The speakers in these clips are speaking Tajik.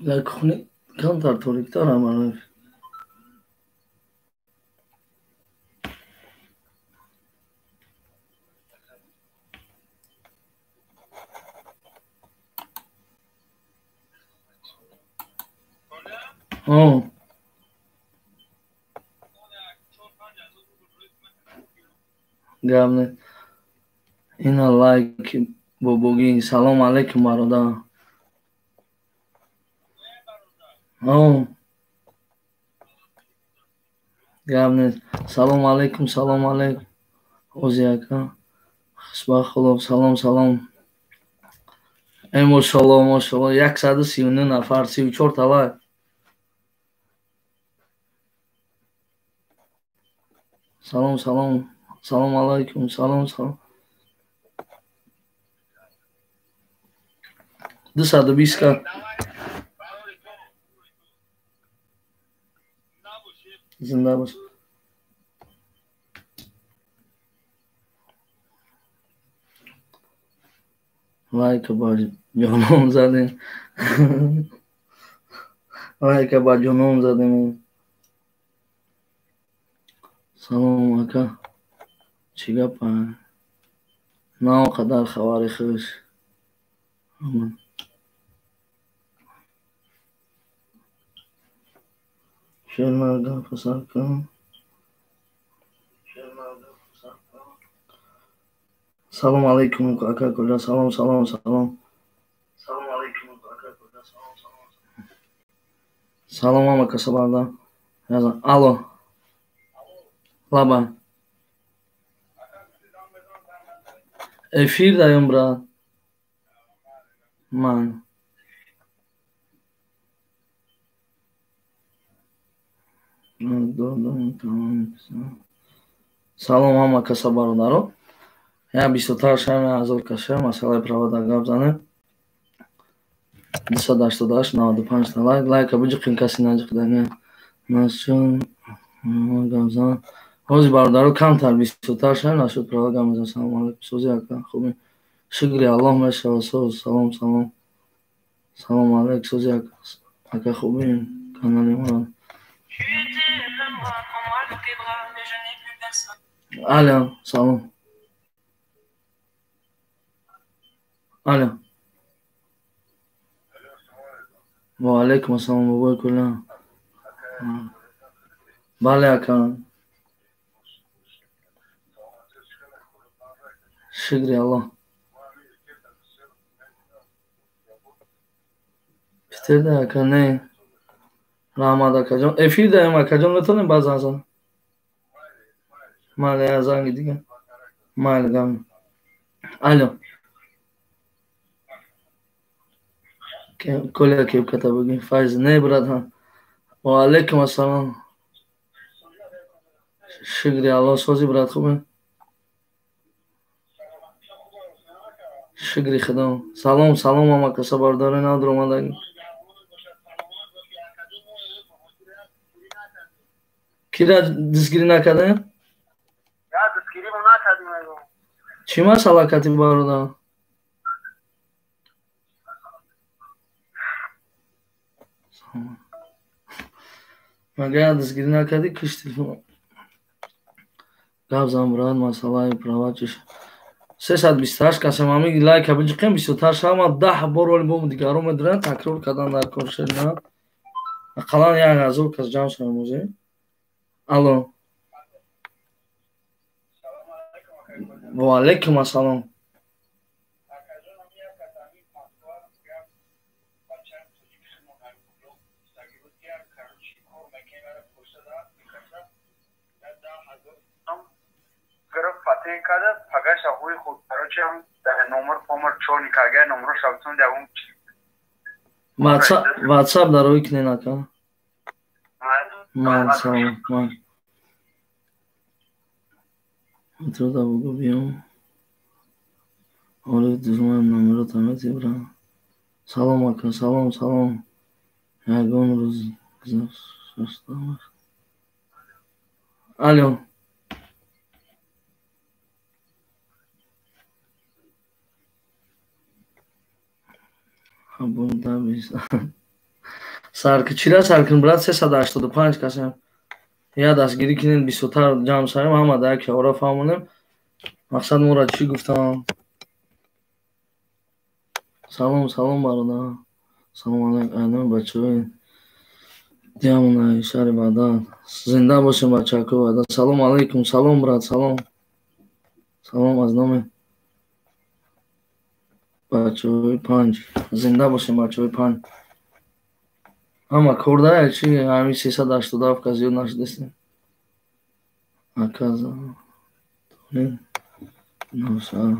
Дар кухни камтар ториктар амал. Гап не. Ина лайк бобогӣ. Салом алейкум, бародар. Гап нест. Салом алейкум, салом алейкум. Ози ака. Хусбахулов, салом, салом. Э, мошалло, мошалло, 139 нафар, 34 та лайк. Салом, салом. Салом алейкум, салом, салом. 220 ка. Зинда бош. Лайка ба ҷоном задем. Лайка ба ҷоном задем. Салом, ака. Чӣ гап? На он қадар хабари хуш. Шерна гапа сар кун. Салом алейкум, ака Коля. Салом, салом, салом. Салом алейкум, ака Коля. Салом, салом. Салом, ама касабарда. Алло. Лаба. Эфир даем, брат. Ман. Салом ҳама каса, бародаро. Я бистотар шами ҳазор каса масъалаи права дар гап занем. 288 95 та лайк. Лайка биҷиқин, каси наҷиқида не. Насчун гап зан. Ҳозир, бародаро, камтар бистотар шавем, нашуд права гап мезанем. Салом алейкум, сози ака, хубӣ? Шукри Аллоҳ, мешава соз. Салом, салом. Салом алейк, сози ака, ака хубӣ? Канали мо. Алло, салом. Алло. Ва алейкум ассалом, бобои кулла. Бале, ака. Шукри Аллоҳ. Питерда, ака, не. Раҳмат, акаҷон. Эфир даем, акаҷон, метавонем баъзан зан. Майли, я занги дига. Майли, гам. Алло. Коля кепката бигин. Файз, не, брат. Ва алейкум ассалом. Шукри Аллоҳ, сози, брат, хубе? Шукри Худо. Салом, салом ҳама каса, бародарои нав омадагӣ. Кира дастгирӣ накардем? Чӣ масъала кардӣ, бародар? Магар дастгирӣ накардӣ, киш телефон. Гап зан, брат, масъалаи права чиш. 328 касем, ҳами лайка биҷиқем, бисёртар шавам, 10 бор вале бо дигаро медуранд, такрор кардан дар кор шед, на? Ақаллан 1000 кас ҷамъ шавем ҳозир. Алло. Ва алейкум ассалом. Гирифт, патент карда, пагаша ҳуи худ, короче, дар номер помер чорни карга, номро шабтун дар он. WhatsApp дарои кунен, ака. Ман салом, ман. Труда бугу биём. Оли дузман номеро тамети, бра. Салом, ака, салом, салом. Ягон рӯз гузашта. Алло. Абу Даби. Сарки чира саркин брат 385 касем. Я дастгирӣ кинем бисёртар ҷамъ шавем, ҳама дар як ора фаҳмонем. Мақсад моро чӣ гуфтам? Салом, салом бародар. Салом алайкум, айнои бачаҳои диамонаи шаҳри Ваҳдат. Зинда бошем бачаҳакои Ваҳдат. Салом алайкум, салом брат, салом. Салом аз номи бачаҳои панҷ. Зинда бошем бачаҳои панҷ. Ҳама кор дара чи ҳамин 387 кас зиёд нашудастем. Ака Навшаҳр.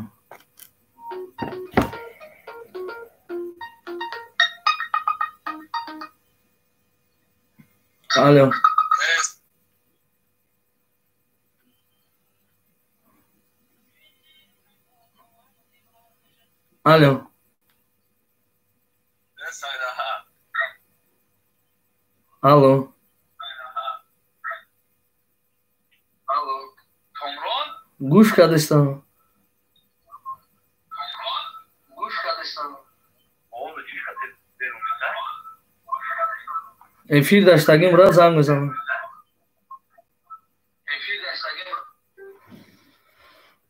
Алло. Алло. Алло. Алло. Комрон? Гӯш кардистам. Гӯш кардистам. Эфир даштагим брат занг мезанам.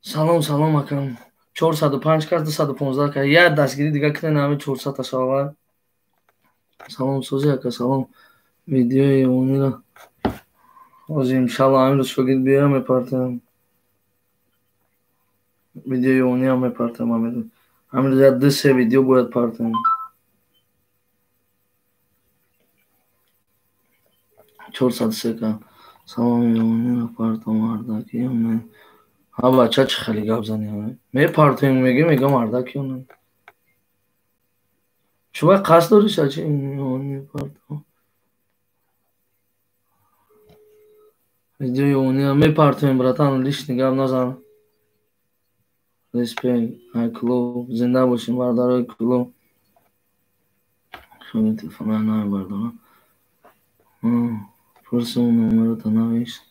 Салом, салом акам. 405 кас, 215 кас. Як дастгирӣ дига кунед ҳамин 400 та шавад. Салом сози ака, салом. Видеои онира ҳозир иншалло ҳамин рӯз шогирд биёям мепартам. Видеои ониам мепартам ҳамин рӯз. Ҳамин рӯз як ду се видео бояд партам. 403 ка. Салом онира партам мардакиам не. Ҳа бача чӣ хеле гап зани ҳа? Мепартем меги мега мардакиам не. Чува қасд дорӣ шачи они партам. Видеои ониам мепартем братан, лишний гап назан. Респект, ай клуб, зинда бошем бародарои клуб. Шони телефона намебардорам. Пурсум номерота навишт.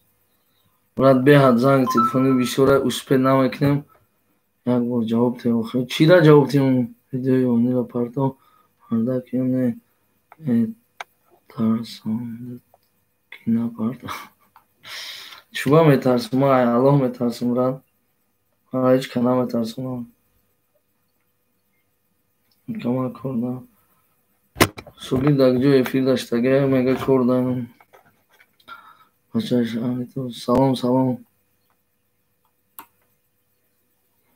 Брат беҳад занг телефони бисёра успед намекунем. Як бор ҷавоб те охир. Чира ҷавоб тем видеои онира парто? Мардакиам не. Тарсам ки напарто. Чуба метарсам? Ман ай Аллоҳ метарсам брат. Ман ҳеҷ ка наметарсам. Кама кор да. Шогирд дар ҷо эфир даштага мега кор даем. Бачааш салом, салом.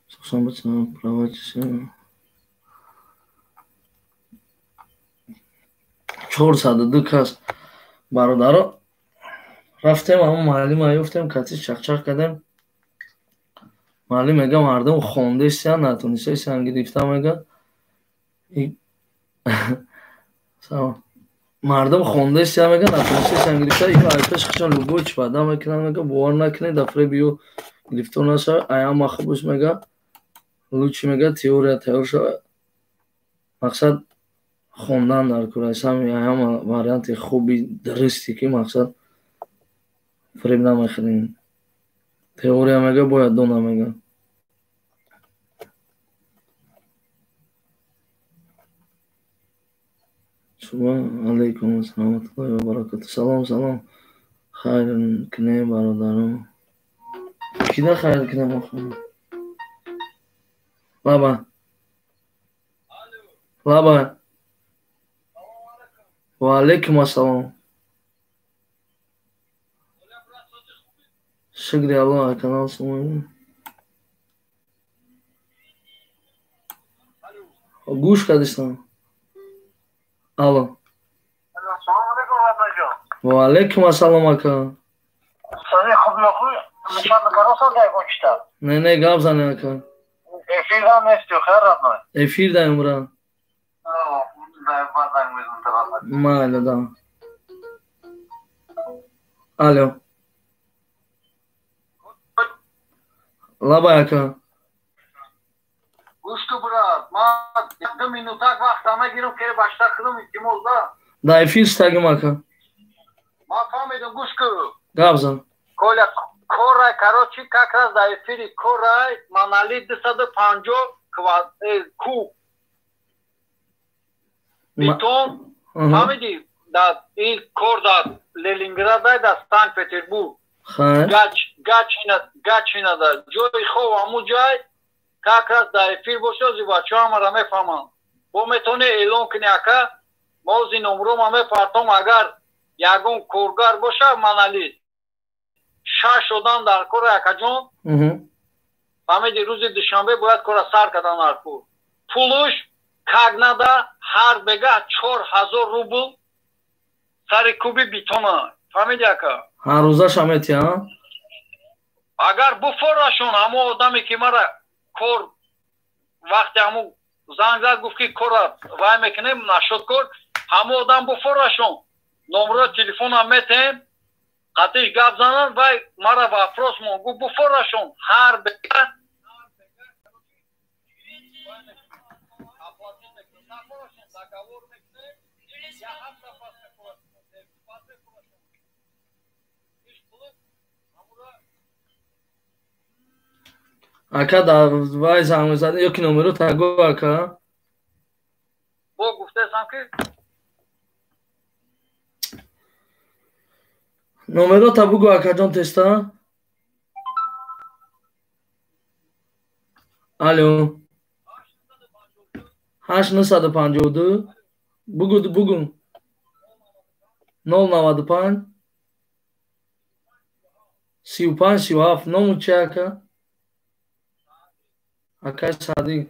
Сухсан бача права чисе. 402 кас бародаро рафтем ҳамон муаллима ёфтем, кати чақчақ кардем. Муаллим мега мардум хондесиян, натонистесиян гирифта мега. Мардум хондесиян мега, натонистесиян гирифта, ё айпеш хичон любой чӣ ваъда мекунанд мега, бовар накунед, дафре биё гирифтор нашавад, ай ҳама хубш мега, лучше мега теория тайёр шавад. Мақсад хондан дар кор сами ҳама варианти хуби дурусте ки мақсад фиреб намехӯрем. Теория мега бояд дона мега. Шумо алайкум ассалом ва раҳматуллоҳи ва баракатуҳ. Салом, салом. Хайр кунем бародарон. Кида хайр кунем охир? Лаба. Лаба. Ва алайкум ассалом. Шукри Аллоҳ, канал шумо. Гӯш кардистам. Алло. Салом алейкум, Ратнаҷон. Ва алейкум ассалом ака. Сани хуб ёху? Нишон каросан дай гончта. Не, не, гап зани ака. Эфир дам нестю, хайр родной. Эфир даем, брат. Да, базар мезун таваллад. Майли, да. Алло. Лабай ака. Гӯш ку брат, ман ду минутак вақт мегирам, ки башта кунам, илтимос да. Да эфир стагим ака. Ман фаҳмидам, гӯш ку. Гап зан. Коля, корай, короче, как раз дар эфири корай, монолит 250 куб. Бетон, фаҳмидӣ? Дар ин кор дар Ленинград, дар Санкт Петербург. Гачина да ҷои хоб ҳамун ҷай, как раз дар эфир боша, ози бачаҳо ҳамара мефаҳманд. Бо метавонӣ эълон кунӣ, ака, ма ози номрома мепартом, агар ягон коргар боша, маналист шаш одам дар кора, акаҷон. Фаҳмиди, рӯзи душанбе бояд кора сар кардан ҳар кор. Пулуш как нада ҳар бегаҳ 4000 рубл сари куби бетона. Фаҳмиди, ака? Ҳаррӯзаша метия? Агар буфорашон, ҳамо одаме ки мара кор вақте ҳамо занг зад, гуфт ки кора вай мекунем, нашуд кор, ҳамо одам буфорашон, номрои телефонам метаҳем, қатиш гап зананд, вай мара вопрос мон гуфт, буфорашон ҳар бегаҳ. Ака, дар вай занг мезадӣ ё ки номеро таго, ака? Бо гуфтаам ки Номерота бугӯ, акаҷон, теста. Алло. 8 952 бугӯ, бугӯ. 095 35 37. Ному чи, ака? Акаи Садиқ.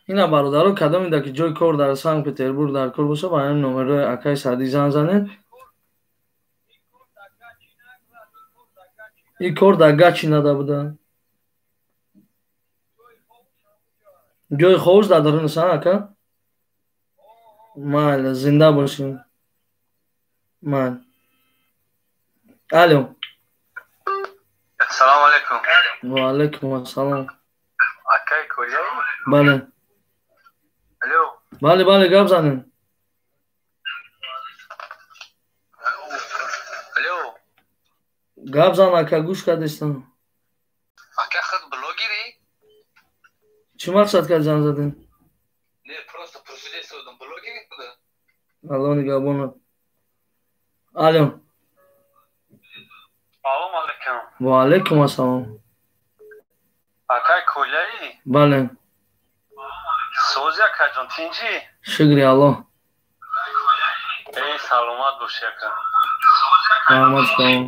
Ина, бародаро, кадомида ки ҷои кор дар Санкт Петербург дар кор боша, ба ҳамин номерои акаи Садиқ занг занед. Ин кор дар Гачинада буда, ҷои хобуш дар дарунас, ака. Майли, зинда бошем. Майли, алло. Ассалому алайкум. Ва алайкум ассалом. Акай Корея? Бале. Алло. Бале, бале, гап занем. Алло. Гап зан, ака, гӯш кардистам. Ака, худ блогери? Чӣ мақсад кард занг задем? Не, просто пурсидем, блогери худа? Алло нигаҳбонат. Алло. Салом алайкум. Ва алайкум ассалом. Акай Кулаи? Бале. Сози, акаҷон, тинҷӣ? Шукри Аллоҳ. Эй, саломат бошӣ, ака. Раҳмат, салом.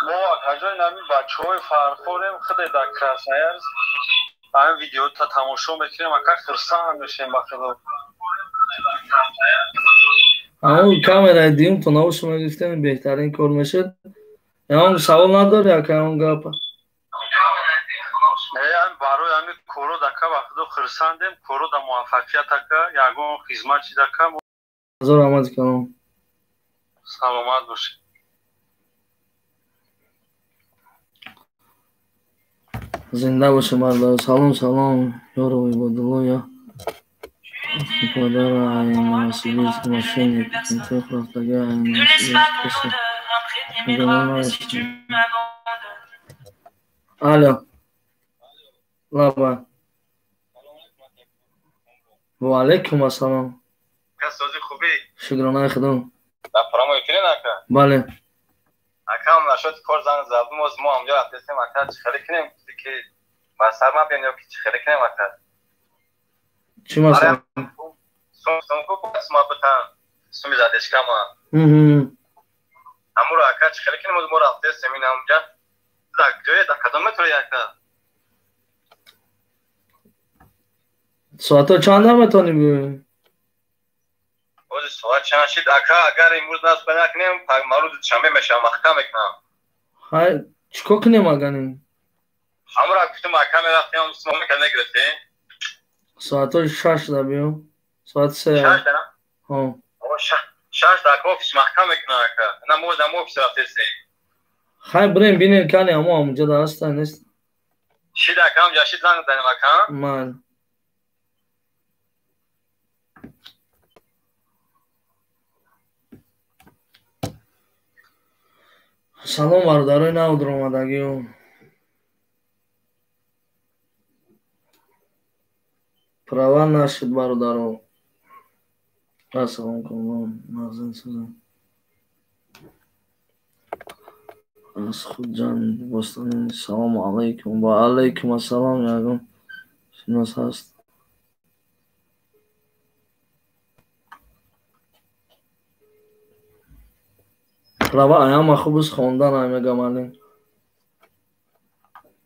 Мо, акаҷон, ҳамин бачаҳои Фархорем, худе дар Красноярск ҳамин видеота тамошо мекунем, ака, хурсанд мешем, ба худо. Ҳамон камераи дуюм то навошо мегирифтем, беҳтарин кор мешуд. Ягон савол надори, ака, ягон гапа? Барои ҳамин коро дака, ба худо, хурсандем, коро да муваффақият, ака, ягон хизмат чи дака. Ҳазор раҳмати калом. Саломат бошед. Зинда бошед, бародар. Салом, салом, ёру Ибодулло, я падара ай Новосибирск, мошенник рафтага ай Новосибирск. Алло. Лаба. Ва алайкум ассалом. Сози, хубӣ? Шукронаи худо. Дар прямой эфире, ака? Бале. Акам, нашоти кор занг задум, оз мо ҳамҷо рафтесем, ака, чӣ хеле кунем, ки ба сар мабиён ё ки чӣ хеле кунем, ака? Чӣ масала? Сумку сума битан, суми задешкама. Ҳамуро, ака, чӣ хеле кунем, оз мо рафтесем ин ҳамҷа. Дар ҷое, дар кадом метрои, ака? Соатҳо чанда метавонӣ биёӣ? Ози соат чанд шид, ака? Агар имрӯз насб накунем, марӯзи душанбе мешавам, маҳкам мекунам. Ҳай, чӣ кор кунем агар ин? Ҳамуро гуфтем, ака, мерафтем, сума мекард, мегирифтем. Соатҳои 6 да биё. Соати 3. 6 да? Ҳо. 6 да, ака, офис маҳкам мекунам, ака. На, мо дар офис рафтесем. Хай, бирем, бинем, кани ҳамо ҳамунҷо да ҳаста нест. Шид, ака, ҳамҷа шид, занг занем, ака. Майли. Салом, бародарои нав дуромадагиё. Права нашуд, бародаро. Ассалому алайкум, мағзин сӯзан. Аз Хуҷанд Бостонӣ. Салому алайкум. Ва алайкум ассалом. Ягон шинос ҳаст? Права аяма хуб аст хондан, ай мега малин.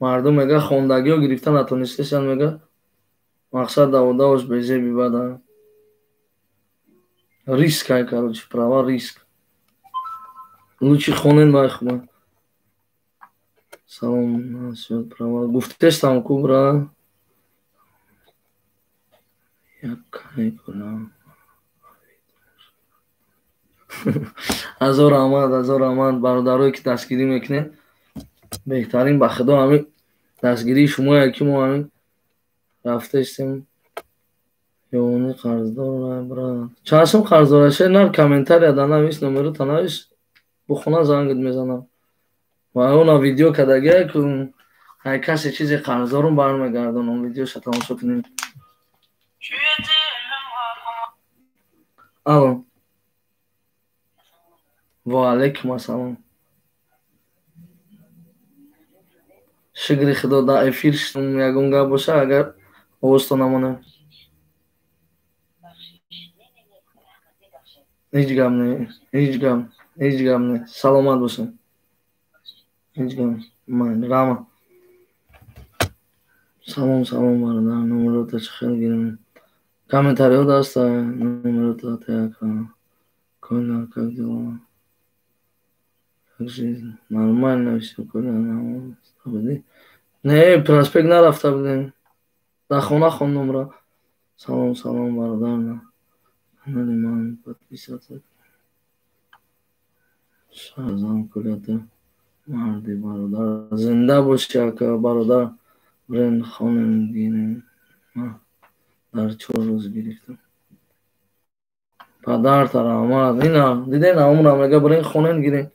Мардум мега хондагиё гирифта натонистесян, мега мақсад даводавош безеби бада. Риск ай, короче, права риск. Лучше хонен вай хуба. Салом, насиҳат права. Гуфтестам ку бра. Як кай кунам. Ҳазор раҳмат, ҳазор раҳмат бародарое ки дастгирӣ мекунед. Беҳтарин ба худо ҳамин дастгирии шумое ки мо ҳамин рафтаистем. Ёни қарздор брат. Чанд сум қарздор аше? Нар комментария да навис, номерота навис. Бухона зангит мезанам. Ва она видео кадагия ку ай касе чизе қарздорум бармегардонам. Видеоша тамошо кунем. Алло. Ва алайкум ассалом. Шукри худо дар эфир ягон гап боша, агар овозто намонем. Ҳеҷ гап не, ҳеҷ гап, ҳеҷ гап не. Саломат бошед. Ҳеҷ гап. Ман рама. Салом, салом бародар. Номерота чӣ хел гирем? Комментариҳо даста номерота таяка. Коля, как дела? Как жизнь? Нормально всё, Коля, нормально. Не, проспект нарафта будем. Дар хона хондум ра. Салом, салом бародар. Канали ман подписаться. Шаҳзам Коля, марди бародар. Зинда боши ака бародар. Бренд хонем гирем. Дар 4 рӯз гирифтам. Падарта раҳмат. Ина диден умра мега бренд хонем гирем.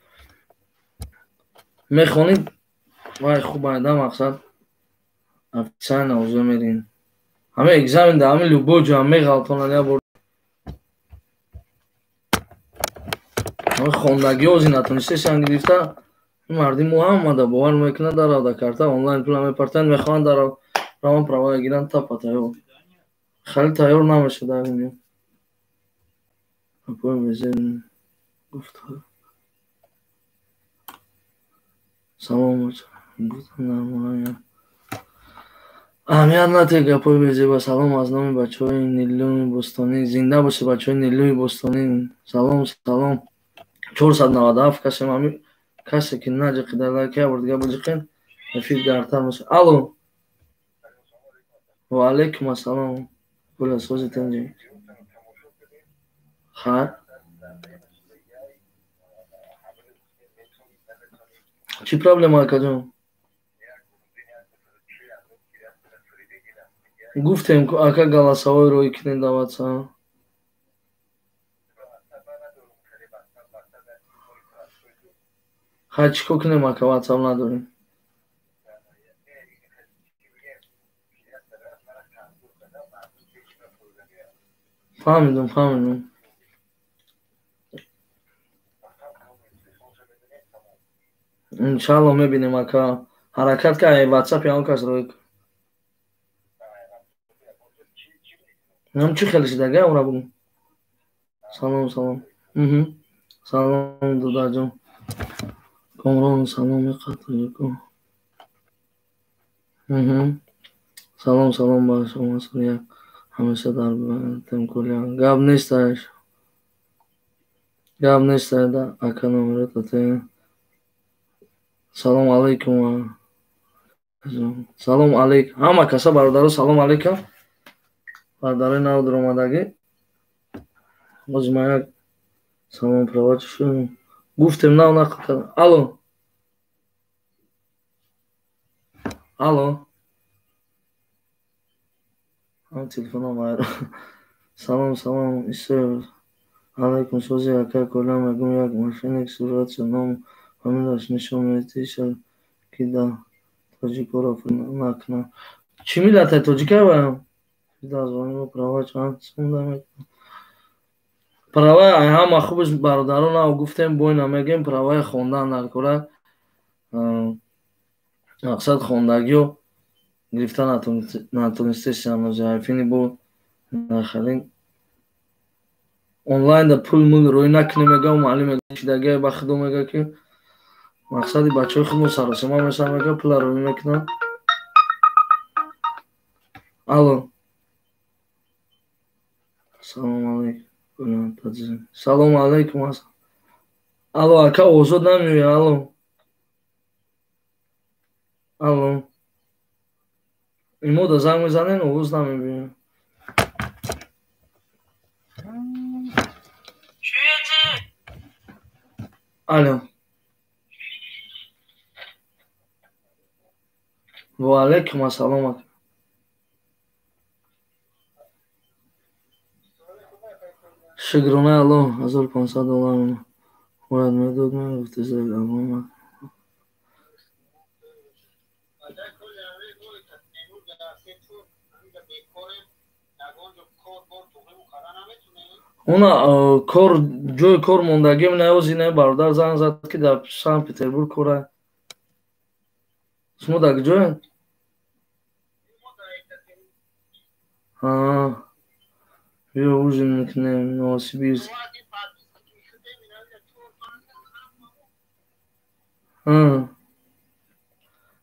Мехонид вай хуб айда мақсад официально уже мерин. Ҳама экзамен да ҳама любой ҷо меғалтонад я бор. Ҳама хондагиҳо ози натонистесян гирифта. Марди мо ҳамада бовар мекунад, даравда карта онлайн пула мепартаянд, мехоҳанд дарав равон права гиранд, тапа тайёр. Хеле тайёр намешад дар ин. Апой безен гуфт. Салом гуфтам нормально. Аҳамият натиҳ гапҳои безеба. Салом аз номи бачаҳои Нилуи Бостонӣ. Зинда бошед бачаҳои Нилуи Бостонӣ. Салом, салом. 497 касем ҳамин касе ки наҷиқида лайк як бор дига буҷиқен эфир гартар мешавад. Алло. Ва алайкум ассалом. Гула сози тинҷи. Хайр. Чӣ проблема акаҷон? Гуфтем ку ака голосовой рӯй кунед дар WhatsApp. Хай чӣ кор кунем ака WhatsApp надорем? Фаҳмидум, фаҳмидум. Иншалло мебинем ака. Ҳаракат ка WhatsApp ягон кас рӯй кун. Нам чӣ хеле шидага умра бугум. Салом, салом. Салом дудаҷон. Комрон салом иқатрику. Салом, салом ба шумо Сурия. Ҳамеша дар темкулия. Гап нест аш. Гап нест да ака номерота те. Салом алайкум. Салом алайкум. Ҳама каса бародаро салом алайкум. Бародарои нав дуромадагӣ. Боз ман як салом права чӣ шуд? Гуфтем нав нақл кардам. Алло. Алло. Ҳам телефонам вайрон. Салом, салом, Исоев. Алайкум сози ака Коля мегум як мошенник суратша ном фамилияш нишон медиҳад ки да тоҷикоро накунад. Чӣ миллате тоҷика ваям? Права чанд сум да мекунад? Праваи ҳама хубаш бародарон ав гуфтем, бой намегем, праваи хондан дар кора мақсад хондагиё гирифта натонистесиам. Фини бо нахарин онлайн да пул мул рӯй накунем, мега муаллим мега ба худо мега ки мақсади бачаҳои худмо саросима мешаванд, мега пула рӯй мекунанд. Алло, салому алайкум. Салому алайкум. Алло, ака, озод намеояд. Алло, алло, имода занг мезанен, овоз намебиёяд. Алло, ва алайкум ассалом ака. Шукронаи Аллоҳ, $1500 бояд медод, мегуфти. Уна кор ҷои кор мондагим наози не, бародар занг зад ки дар Санкт Петербург кора. Шумо дар куҷоед? Биё ужин мекунем, Новосибирск.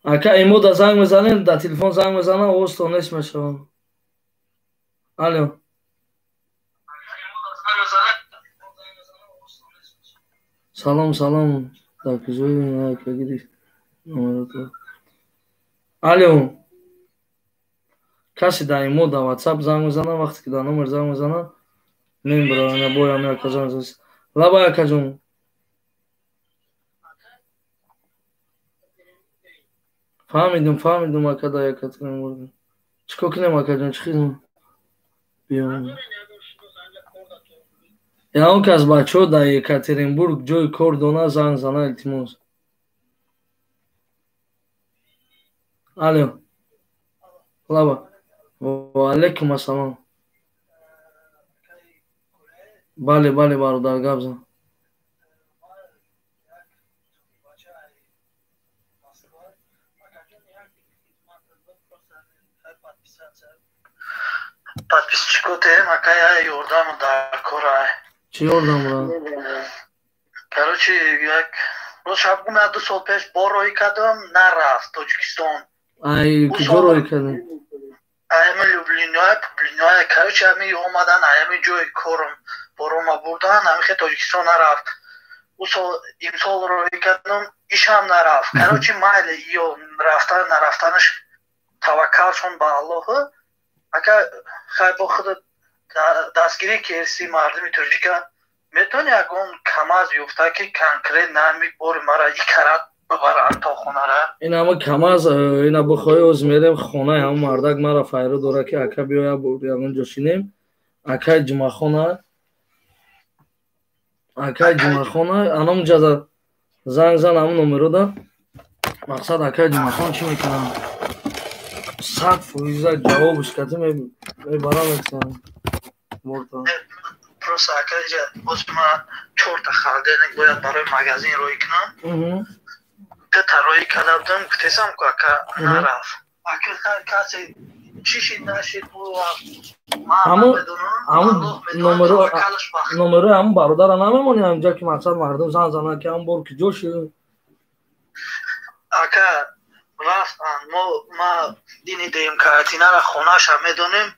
Ака, имода занг мезанем, дар телефон занг мезанам, овозтон нест мешавад. Алло, салом, салом, дар куҷои ака гирифт номерото? Алло, касе дар имо дар ватсап занг мезанад, вақте ки дар номер занг мезанад, мебарад. Боям ака занг зад. Лабай, акаҷон. Фаҳмидум, фаҳмидум, ака, дар Екатеринбург чӣ кор кунем, акаҷон? Чӣ хизм биём? Ягон кас бачаҳо дар Екатеринбург ҷои кор дона, занг зана, илтимос. Алло, лаба, ва алайкум ассалом. Бале, бале, бародар, гап зан. Подписчикотем, ака, я ёрдам дар кора. Чӣ ёрдам ра? Короче, як роз шабгум, я 2 сол пеш бор роҳӣ кардам, нарафт Тоҷикистон. Ай куҷо роҳӣ кардем? Аями Люблиноя, Публиноя, короче, ами омадан, аями ҷои корм борома бурдан, ами хе Тоҷикистон нарафт. Ӯ сол, имсол роҳӣ кардам, ишам нарафт. Короче, майли, ё рафтан нарафтанаш таваккалшон ба Аллоҳ. Ака, хай, бо худ дастгирӣ керси мардуми тоҷика, метавони ягон КамАЗ ёфта ки конкретно ами бори мара икарат бибаранд то хонара? Ин ҳама КамАЗ ина бихоҳӣ, оз мерем хонаи ҳама мардак, мара файро дора ки ака биёя, ягон ҷо шинем. Акаи Ҷумъахона, акаи Ҷумъахона, анам ҷада занг зан, ҳамн номерода. Мақсад, акаи Ҷумъахон чӣ мекунам, 100% ҷавобш кати мебарам, метавонам. Просто, ака, боз ма чорта холодильник бояд барои магазин роҳӣ кунам. Дута роҳӣ карда будам, гуфтесам ку, ака, нарафт. Ака, касе чӣ шид, нашид, Номерои ҳамун бародара намемонӣ ҳамҷа ки мақсад мардум занг занад ки ҳам бор ки ҷо шид? Ака, рафтан, мо ма дини деем карантинара, хонаша медонем.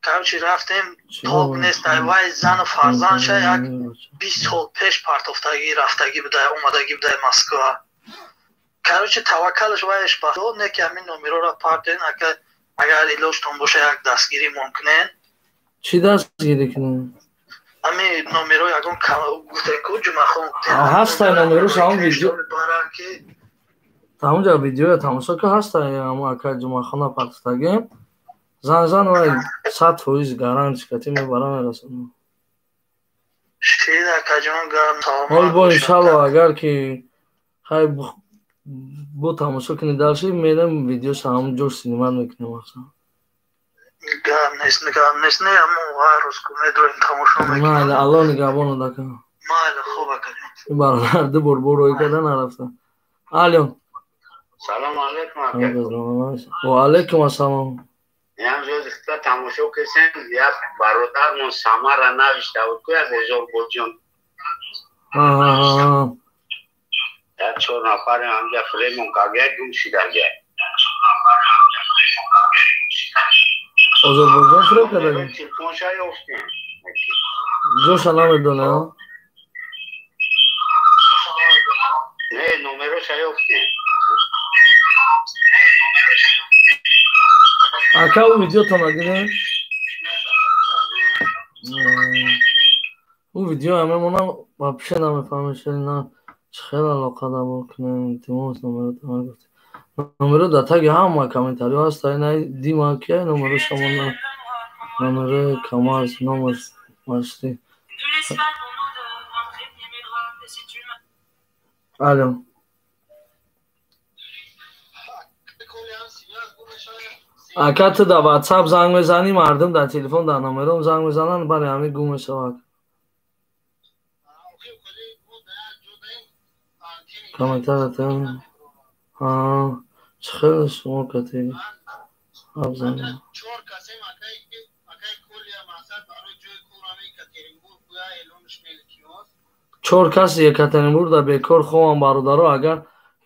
Короче, рафтем, тоб нест. Вай зану фарзандша як 20 сол пеш партофтагӣ рафтагӣ буда, омадагӣ буда Москва. Короче, таваккалаш вайш ба не ки ҳамин номерора партен, ака, агар илоҷтон боша, як дастгирӣ мумкунен. Чӣ дастгирӣ кунем? Ҳами номеро ягон гуфтем ку, Ҷумъахон. Ҳастай номерош, ҳамон видео, ҳамонҷа видеоя тамошо ка, ҳастай ҳамон ака Ҷумъахона партофтагием. Занг зан, вай 100% гарантия кати мебарам, мерасонам. Шид, акаҷон. Ҳол бо иншалло, агар ки хай бо тамошо кунӣ, дальше мерем, видеоша ҳамон ҷош снимать мекунем, мақсад. Гап нест, гап нест, не, мо ҳар рӯз медроем, тамошо мекунем. Майли, Аллоҳ нигаҳбонат, ака. Майли, хуб, акаҷон. Ин бародар ду бор бо рӯй карда нарафта. Алло. Салом алейкум, ака. Ва алейкум ассалом. Ям ҷози хита тамошо кесем, як бародармон Самара навишта буд, ку аз Озарбойҷон. Як чор нафаре ҳамҷа фремон карда, гум шидага. Озарбойҷон фиреб карда? Телефонша ёфтем. Ҷоша намедона? Не, номероша ёфтем. Ака, ӯ видеотона дидем? Ӯ видео мемонам, вообще намефаҳмем, шери на чӣ хел алоқа дабор кунем. Илтимос, номеро гуфтем. Номеро дар таги ҳама комментариҳо ҳаст. Ина дима кия номеро шумо, номерои Камаз номер машти. Алло. Ака, ту дар ватсап занг мезанӣ, мардум дар телефон дар номером занг мезананд, бале, ҳамин гум мешавад. Комментарията чӣ хел шумо кати гап занед? Чор каси Екатеринбург дар бекор хобам, бародаро, агар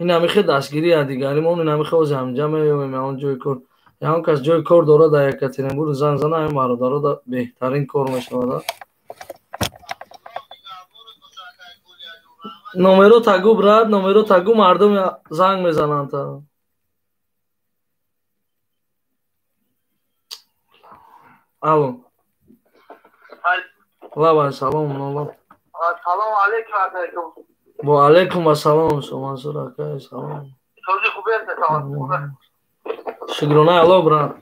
ин ҳамихе дастгирии дигаримон, ин ҳамихе ози ҳамҷа меёбем, ягон ҷои кор, ягон кас ҷои кор дорад дар Екатеринбург, занг зана, ҳамин бародаро беҳтарин кор мешавад. Номеро тагу, брат, номеро тагу, мардум занг мезананд. Алло. Лабай, салом. Салом алейкум, акайкум. Ва алейкум ассалом, Мансур акай, салом. Сози хубе, салом. Шукрона Алло, брат.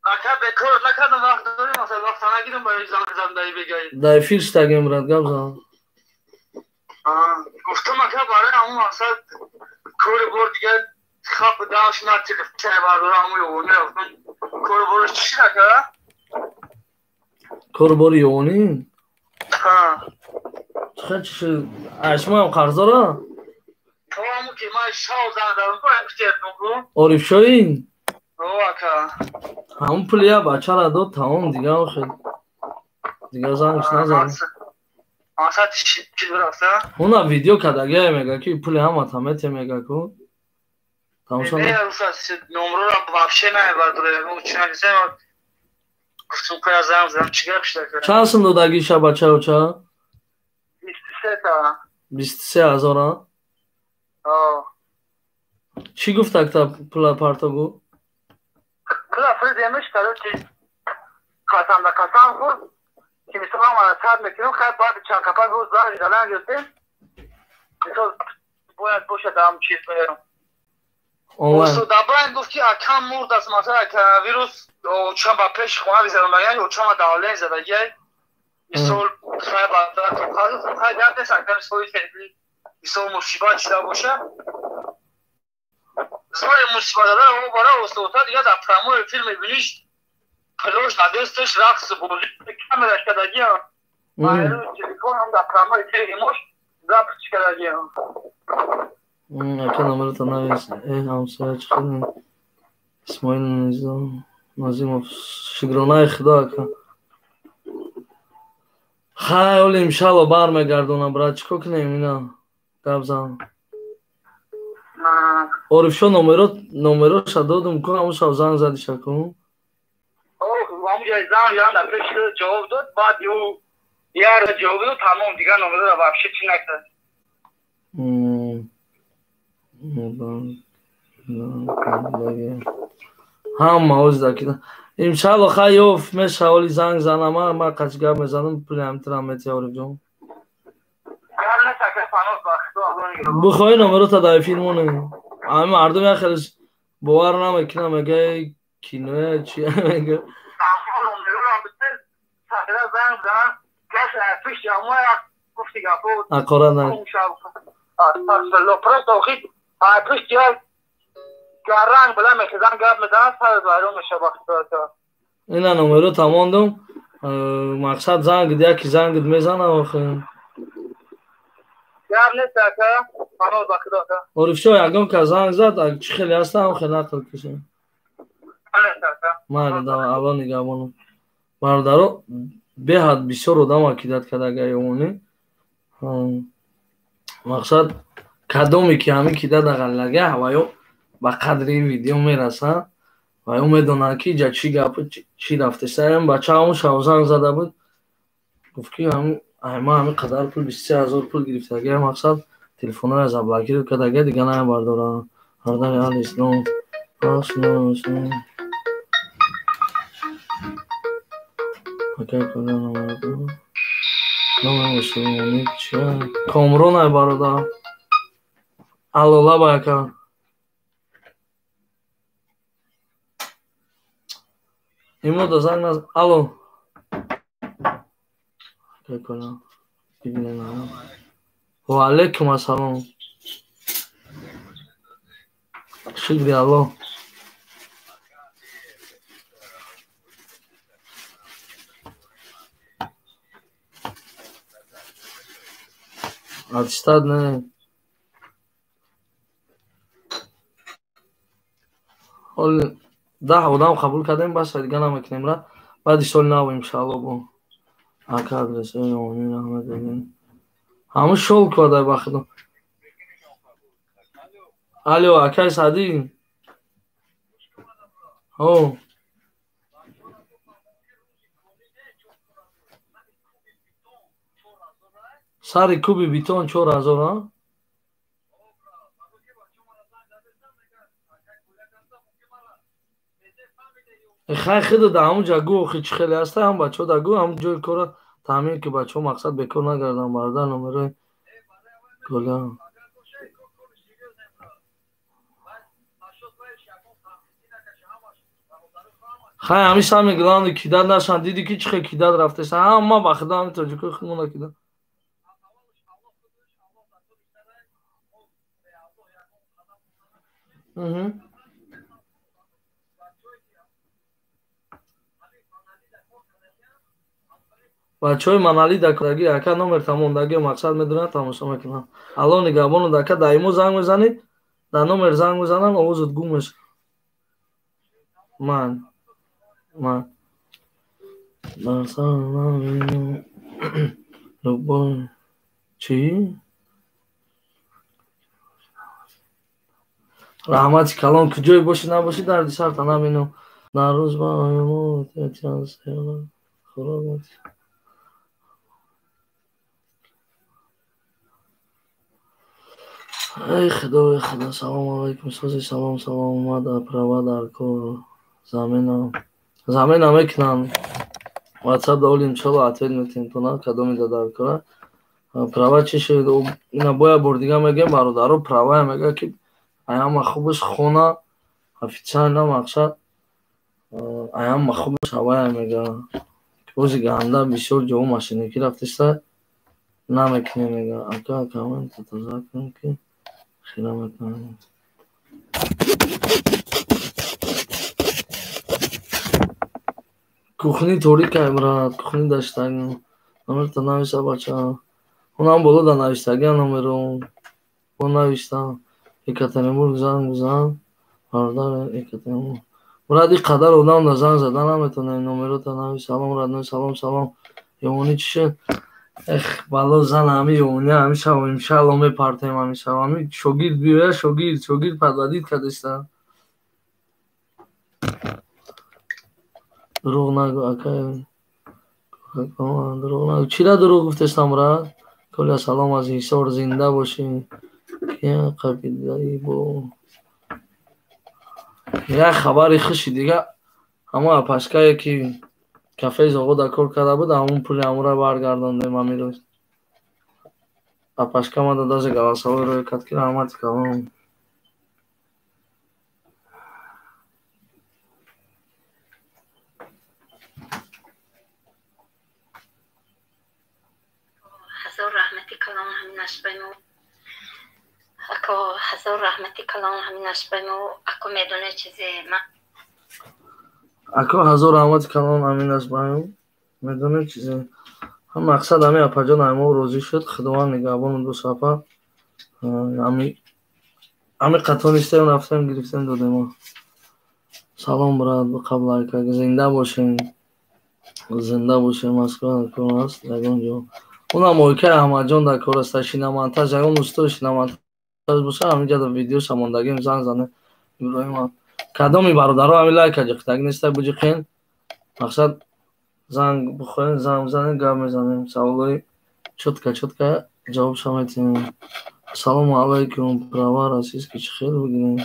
Ака, бекор накардам, вақт дорем, масалан вақт нагирам барои занг задан бегай. Дар эфир штагем, брат, гап зан. Гуфтам, ака, барои ҳамон мақсад кори бор дигар хап даш на телефон бардора, ҳамон ёвонӣ рафтам. Кори борш чӣ шуд, ака? Кори бори ёвонӣ? Ҳа. Чӣ чӣ шуд? Шумо ҳам қарздора? То ҳамон ки ман шав занг задам, ку ҳам телефон ку? Орифшоӣ? О, ака. Ҳамон пули як бачаро дод, тамом, дигар охир. Дигар зангш назад. Мақсад чӣ рафта? Уна видео кардагия мега, ки пули ҳамата мете, мега ку. Тамошо Не, устад, номерро вообще намебардора. Ну, чӣ нависем? Гуфтум, ку я занг задам, чӣ гап шуд, ака? Чанд сум додагӣ ша бачаоча? 23 та. 23 ҳазор, а? О. Чӣ гуфт, акта пула парто гу? Пула фирдемиш, короче, қасам да қасам хӯрд, ки мисол ҳамара сад мекунем, хайр, баъди чанд капак рӯз занг задан гирифтем. Мисол бояд бошад ҳам чиз. Онлайн. Устод гуфт, ки акам мурд аст, масалан коронавирус, очам ба пеши хона бизадам, яъне очама давление задагиай. Мисол хайр, хайр, гап нест, ака, мисол мисол мусибат шуда боша. Зори мусибат дада, о бара устодта дигар дар прямой эфир мебиниш, пилош дар дасташ, рақс бозӣ, камераш кардагиам. Телефон ҳам дар прямой эфир имош запись кардагиам. Ака, номерото навис. Э, ҳамсоя чӣ хел? Исмоил Назимов. Шукронаи Худо, ака. Хай, оли иншалло бармегардонам, брат, чӣ кор кунем, ина гап зан. Орифшо номеро номероша додум ку, ҳамон шаб занг задиша ку. Ҳамуҷа занг задам, дар пеши ҷавоб дод, баъд ӯ яр ҷавоб дод, тамом, дигар номероро вообще чӣ накард. Ҳама ози дакида. Иншалло, хай, ёфт меша, оли занг занам, ма қач гап мезанам, пули ҳамтирам метия, Орифҷон. Бихоҳӣ, номерота дар эфир монем. Ҳами мардум як хелеш бовар намекунам, мега киноя чия мега. Занг занам, Ҳақорат на. Просто охир пушти як. Гаранг била мехизан гап мезанад, сарат вайрон мешавад вақти. Ина номеро тамондум. Мақсад зангд, яки зангд мезана охи. Гап нест ака, паноҳ ба Худо ака. Орифшо, ягон кас занг зад, чӣ хеле ҳаста, ҳам хеле нақл кушем. Майли, давай, Алло нигаҳбонам. Бародаро, беҳад бисёр одам акидат кардага ёмонӣ. Мақсад кадоме ки ҳамин кидат ағаллага, ва ё ба қадри ин видео мерасанд ва ё медонанд ки иҷа чӣ гап чӣ рафтеста. Ин бача ҳамун шав занг зада буд, гуфт ки ма ҳамин қадар пул, 23 000 пул гирифтага, мақсад телефонҳоя заблокировать кардага, дига намебардорам. Бародари аҳли ислом. Комрон ай бародар. Алло, лаба ака. Имода занг наз. Алло. Ва алейкум ассалом. Шукри Алло. Аттестат не. Ҳол 10 одам қабул кардем, бас дига намекунем ра. Баъди соли нав иншаалло бо. Ака адрес раҳмат. Ҳамун шол квадай ба худо. Алло, акай Саъдӣ. Ҳо. Сари куби бетон 4000, а? Хай, худо да ҳамун ҷа гӯ, охи чӣ хеле ҳаста, ҳам бачаҳо да гӯ, ҳамун ҷои кора таъмин ки бачаҳо мақсад бекор нагарданд. Бародар, номерои Коля. Хай, ҳамин самый главный кидать нашанд. Диди ки чӣ хел кидать рафтеса, ҳама ба худо ҳамин тоҷикои худмона кидать. Бачаҳои манали дакаги ака номер тамондаги мақсад медонанд, тамошо мекунанд. Алло нигаҳбону дака, даимо занг мезанед, дар номер занг мезананд, овозат гум мешавад. Ман дар любой чӣ? Раҳмати калон, куҷое бошӣ набошӣ, дарди сарта набинам. Дар рӯз ба хӯрок. Эй худо, эй худо. Салому алайкум, сози, салом, салом, омада права дар кор замена замена мекунам. Ватсап да оли иншолло ответ метиҳем тона кадоми да дар кора. Права чӣ шуд? Ина боя бор дига мегӯем, бародаро, правая мега ки аяма хубаш хона официально мақсад аяма хубаш ҳавая мега. Бози ганда бисёр ҷоҳо машинакӣ рафтеста намекунем мега. Ака, коммента тоза кун ки хира мекунам. Кухни торикай, брат, кухни даштаг. Номерта нависа, бача. Унам боло да навистагия номеро. Бо нависта. Екатеринбург занг бизан. Бародар Екатеринбург. Брат, ин қадар одам да занг зада наметонем, номерота навис. Салом, родной, салом, салом. Ёмонӣ чӣ шуд? Эх, бало зан ҳами ёмонӣ ҳами шав, иншаалло мепартем ҳами шав. Ҳами шогирд биёя, шогирд, шогирд подводить кардеста. Дурӯғ нагӯ, ака. Дурӯғ нагӯ. Чира дурӯғ гуфтестам, брат? Коля, салом аз Ҳисор, зинда бошӣ. Кия қабилаи бо як хабари хуши дига, ҳамон апашкае ки кафеи Зоғода кор карда буд, ҳамон пули ҳамонро баргардондем ҳамин рӯз. Апашка мада даже голосовой рӯй кард ки раҳмати калон. Ҳазор раҳмати калон ҳамин ашбай мо, ако, ҳазор раҳмати калон ҳамин ашбай мо, ако. Аку медоне чизе Ако, ҳазор раҳмати калон, амин аст баём. Медоне чизе. Ҳам мақсад ами апаҷон мо розӣ шуд. Худованд нигаҳбону ду сафа. Ами қатонистем, рафтем, гирифтем, додем. Салом, брат, қабл лайка. Зинда бошем. Зинда бошем, Москва дар кор аст, ягон ҷо. Унам ойкаи Аҳмадҷон дар кор аст, шиномонтаж, ягон устои шиномонтаж боша, ҳаминҷа дар видеоша мондагим, занг зане. Иброҳима. Кадоми бародаро ҳамин лайка ҷиқтаг неста, буҷиқен. Мақсад занг бихоҳем, занг бизанем, гап мезанем. Саволои чётко чётко ҷавобша метиҳем. Ассалому алайкум, права российский чӣ хел бигирем?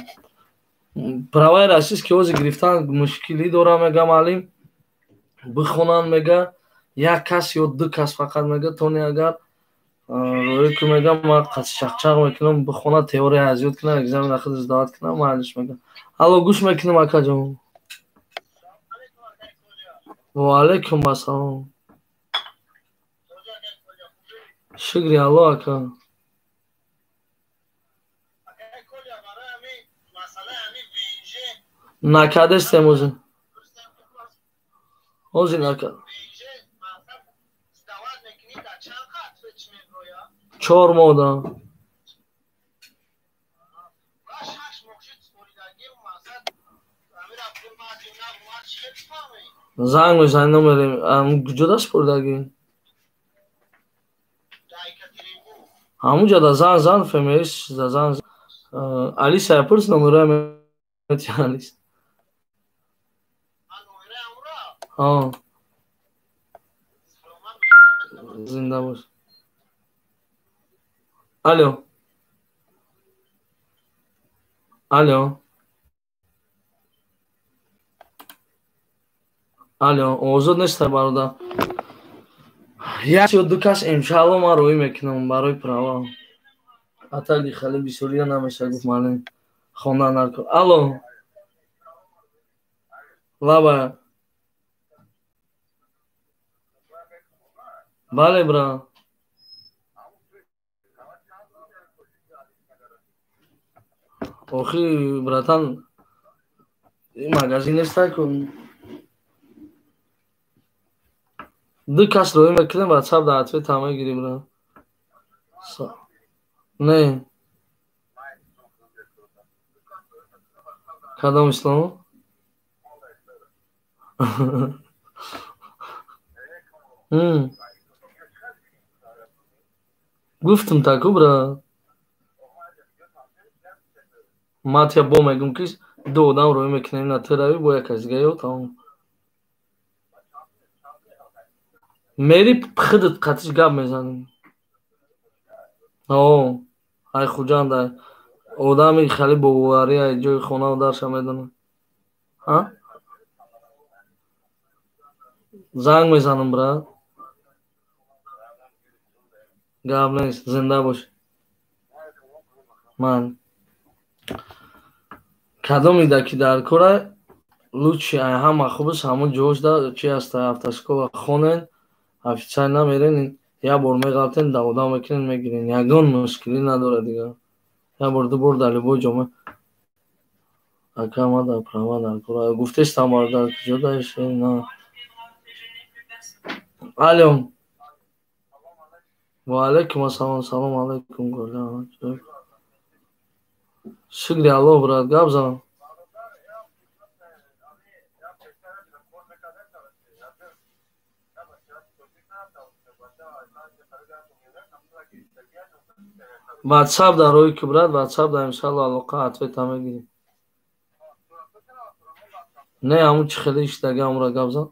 Праваи российский ҳозир гирифтан мушкилӣ дора, мега маълим. Бихонанд, мега, як кас ё ду кас фақат, мега, тони агар рӯё ки, мега, ман чақчақ мекунам, бихона, теория аз ёд кунам, экзамена худ сдавать кунам, майлиш, мега. Алло, гӯш мекунам, акаҷон. Ва алайкум ассалом. Шукри Алло, ака. Накардестем ҳозир. Ҳозир накард. 4 моҳ да. Занг мезанӣ, номери куҷо даст бурдагӣ? Ҳамунҷа да занг зан, ФМС да занг. Алиса пурс, номероя мети Алис. Ҳо. Зинда бош. Алло. Алло. Алло, озод неста, бародар. Як ё ду кас иншаалло ман роҳӣ мекунам барои права. Атаги хеле бисёрия намеша, гуфт маълим. Хондан наркор. Алло. Лаба. Бале, бра. Охи, братан, магазин неста ку. Ду кас роҳӣ мекунем, ватсап дар ответ ҳам мегирӣ, бра. Не. Кадом ислом? Гуфтум таку, бра. Ман тя бо мегӯм, ки ду одам роҳӣ мекунем, на ту равӣ бо як кас дига ё тамом. Мери, худат қатиш гап мезанӣ. О, ай Хуҷанд ай. Одами хеле боварӣ ай, ҷои хонаву дарша медонад. Ҳа? Занг мезанам, брат. Гап нест, зинда бош. Ман кадомида ки дар кора лучше, ай ҳама хубаш ҳамон ҷош да чи аста, автошкола хонен, официально мерен, як бор меғалтен, да одам мекунен, мегирен, ягон мушкилӣ надорад дигар. Як бор, ду бор дар любой ҷо. Ака, ма дар права дар кора гуфтестам, бародар, куҷо даише на. Алло. Ва алайкум ассалом, салом алайкум, Гуля. Шукри Аллоҳ, брат, гап зан. Ватсап дар роҳи ки, брат, ватсап дар иншаалло алоқа ответа мегирӣ. Не, ҳамун чӣ хеле иштага, ҳамура гап зан.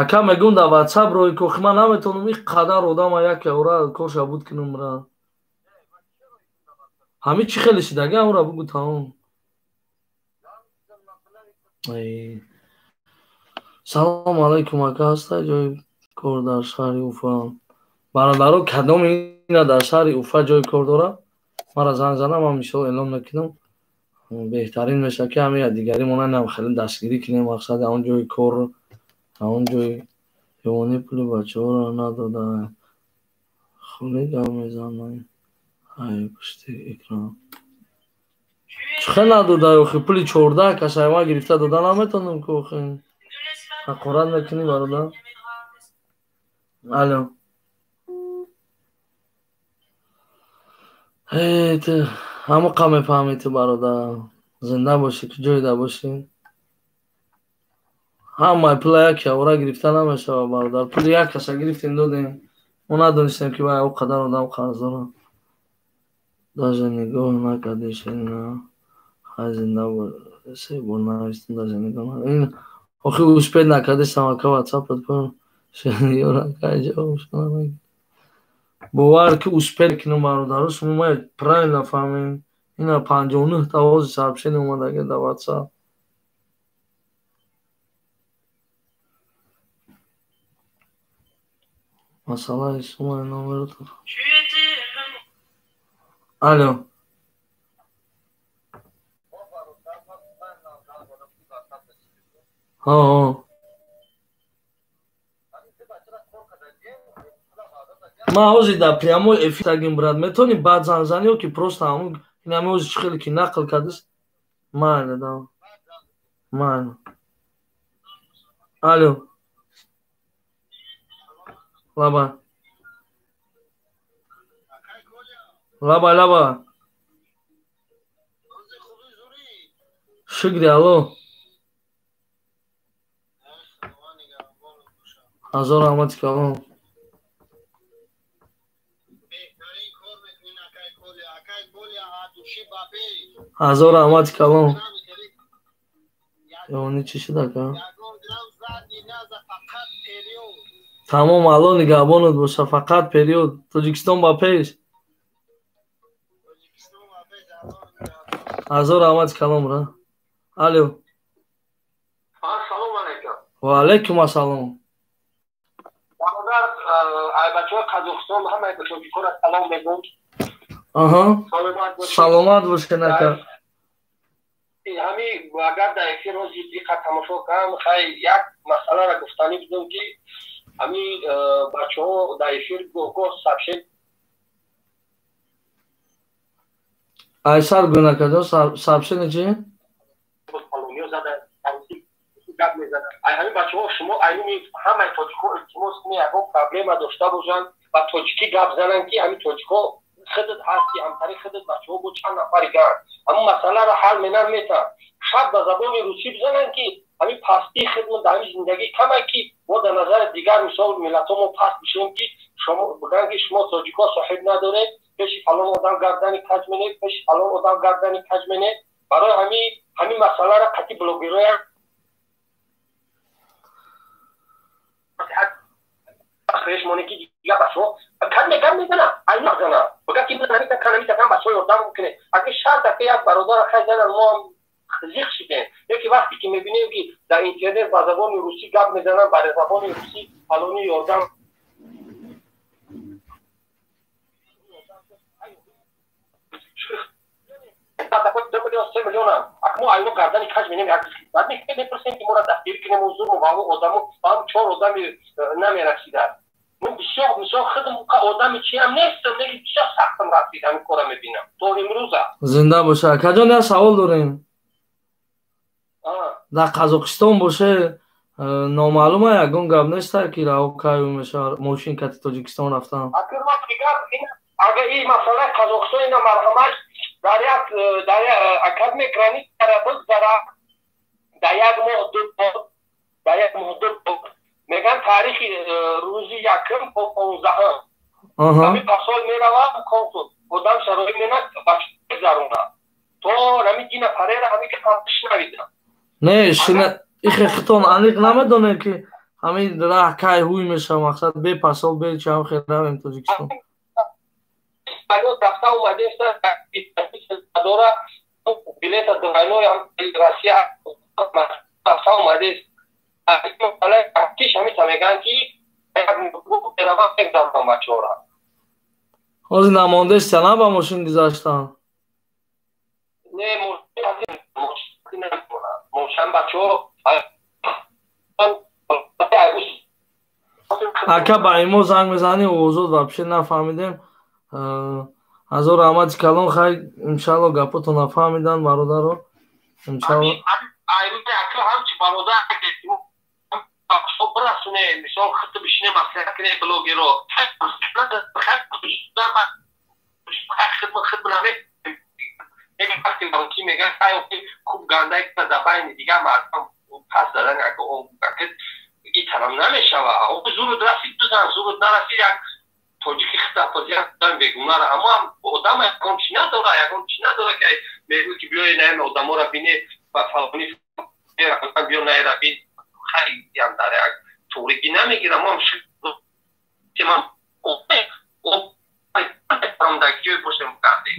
Ака, мегӯм, дар ватсап роҳи кохи ман наметавонам ин қадар одама яке ора корша буд кунам, бра. Ҳамин чӣ хеле шидаги, ҳамура бугӯ, тамом. Салому алайкум, ака, ҳаста ҷои кор дар шаҳри Уфа? Бародаро, кадоми ина дар шаҳри Уфа ҷои кор дорад, мара занг занам, ман мисол эълон мекунам. Беҳтарин мешавад, ки ҳамин якдигари монанам хеле дастгирӣ кунем, мақсади ҳамон ҷои кор, ҳамон ҷои ёвонӣ пули бачаҳоро надода. Хулӣ гап мезанад ай пушти экран. Чӣ хел надодай охи? Пули 14 кас ай ман гирифта дода наметонам ку охи. Ҳақорат мекунӣ, бародар? Алло. Эй, ту ҳамоқа мефаҳмӣ ту, бародар. Зинда бошӣ, куҷоида бошӣ. Ҳамаи пула як явора гирифта намешавад, бародар. Пули як каса гирифтем, додем. Мо надонистем, ки вай о қадар одам қарздора. Даже нигоҳ накардӣ, Ширина. Хай, зинда бош. Се бор навистем, даже нигоҳ ин охи успеть накардистам, ака, ватсапат пур. Ширина кай ҷавоб намегирад. Бовар ки успеть кунам, бародаро, шумо ма правильно фаҳмем. Ина 59 та ози сообщение омадаги дар ватсап. Масъалаи сумаи номеро. Алло. Ҳо. Ман ҳозир дар прямой эфир тагим, брат. Метавонӣ баъд занг занӣ ё ки просто ҳамун инами ҳозир чӣ хеле ки нақл кардис? Майли, да. Майли. Алло. Лаба. Лаба, лаба. Шукри, алло. Ҳазор раҳмати калон. Ҳазор раҳмати калон. Ёни чӣ шуд, ака? Тамом, алло нигаҳбонат боша, фақат вперёд. Тоҷикистон ба пеш. Ҳазор раҳмати калон, бра. Алло. Ассалому алайкум. Ва алайкум ассалом. Бародар, ай бачаҳои Қазоқистон ҳамаи тоҷикоро салом мегӯм. Аҳа. Саломат бошед, ака. Ҳами агар дар эфир ҳози диққат тамошо кунам, хай, як масъаларо гуфтанӣ будам, ки ҳами бачаҳо дар эфир гоҳ-гоҳ сообщение Айсар гӯн, акаҷон, сообщение чӣ? Фалониё зада, гап мезанад. Ай ҳамин бачаҳо, шумо айними ҳамаи тоҷикҳо илтимос кунед, ягон проблема дошта бошанд, ба тоҷикӣ гап зананд, ки ҳамин тоҷикҳо худат ҳасти, ҳамтари худат бачаҳо бо чанд нафари ган ҳамун масъаларо ҳал менан метавон. Шарт ба забони русӣ бизананд, ки ҳамин пастии худмон дар ҳамин зиндагӣ камай, ки мо дар назари дигар, мисол, миллатҳо мо паст бишем, ки шумо бигӯянд, ки шумо тоҷикҳо соҳиб надоред, пеши фалон одам гардани каҷ менед, пеши фалон одам гардани каҷ менед. Барои ҳамин масъаларо қатъи блогерҳоя хеш моне, ки дигар бачаҳо кадме гап мезана, ай назана, бигӯяд, ки намита кан, намита кан, бачаҳо ёрдам кунед. Агар шарт ака як бародара хай занан, мо ҳам зиқ шидем. Яке вақте ки мебинем, ки дар интернет ба забони русӣ гап мезананд, ба забони русӣ фалони ёрдам 2 миллион, 3 миллионам, ак мо айно гардани каҷ менем, як баъд мепурсем, ки моро дастгирӣ кунем, зурму ба одамо ба чор одами намерасидад. Ман бисёр, мисол, худам одами чиам нестам, лекин бисёр сахтам расид, ҳамин кора мебинам то имрӯза. Зинда боша, акаҷон. Як савол дорем. Дар Қазоқистон боше, номаълума, ягон гап неста, ки раҳо кай мешавад мошин кати Тоҷикистон рафтан? Агар ин масъалаи Қазоқистон, ина марҳамат, дар як дар академия границара бигзара, дар як моҳ ду бор, дар як моҳ ду бор мегӯянд, таърихи рӯзи якум то 15-ум ҳамин пасол меравад консул, одам шароит менад, бигзаронад то ҳамин дина парера ҳамин шунавидам. Не, ихе хитон аниқ намедонем, ки ҳамин раҳ кай ҳуй мешава. Мақсад, бе пасол, бе чам хел равем Тоҷикистон. Рафта омадеста дора, билета двойной Россия рафта омадест. Киш ҳамита мегӯянд, ки меравам бачаҳора. Ҳозир намондеста на ба мошин гузаштан? Не, мошин бачаҳо. Ака, ба имо занг мезанӣ, овозот вообще нафаҳмидем. Ҳазор раҳмати калон. Хай, иншалло, гапото нафаҳмидан бародаро, иншалло. Ака, ҳамчи бародар бирасоне, мисол, хиту бишине, маслиҳат куне блогеро. Меган хуб гандай дар байни дигар мардум пас задан итарам намешава. Зурут расид, бизан, зурут нарасид, як тоҷики хитапозиям бегунара. Аммо одам ягон чи надора, ягон чи надора, ки мегӯ ки биёи наем одаморо бине ба фалони биё наера бин. Хайям дар як торикӣ намегирам.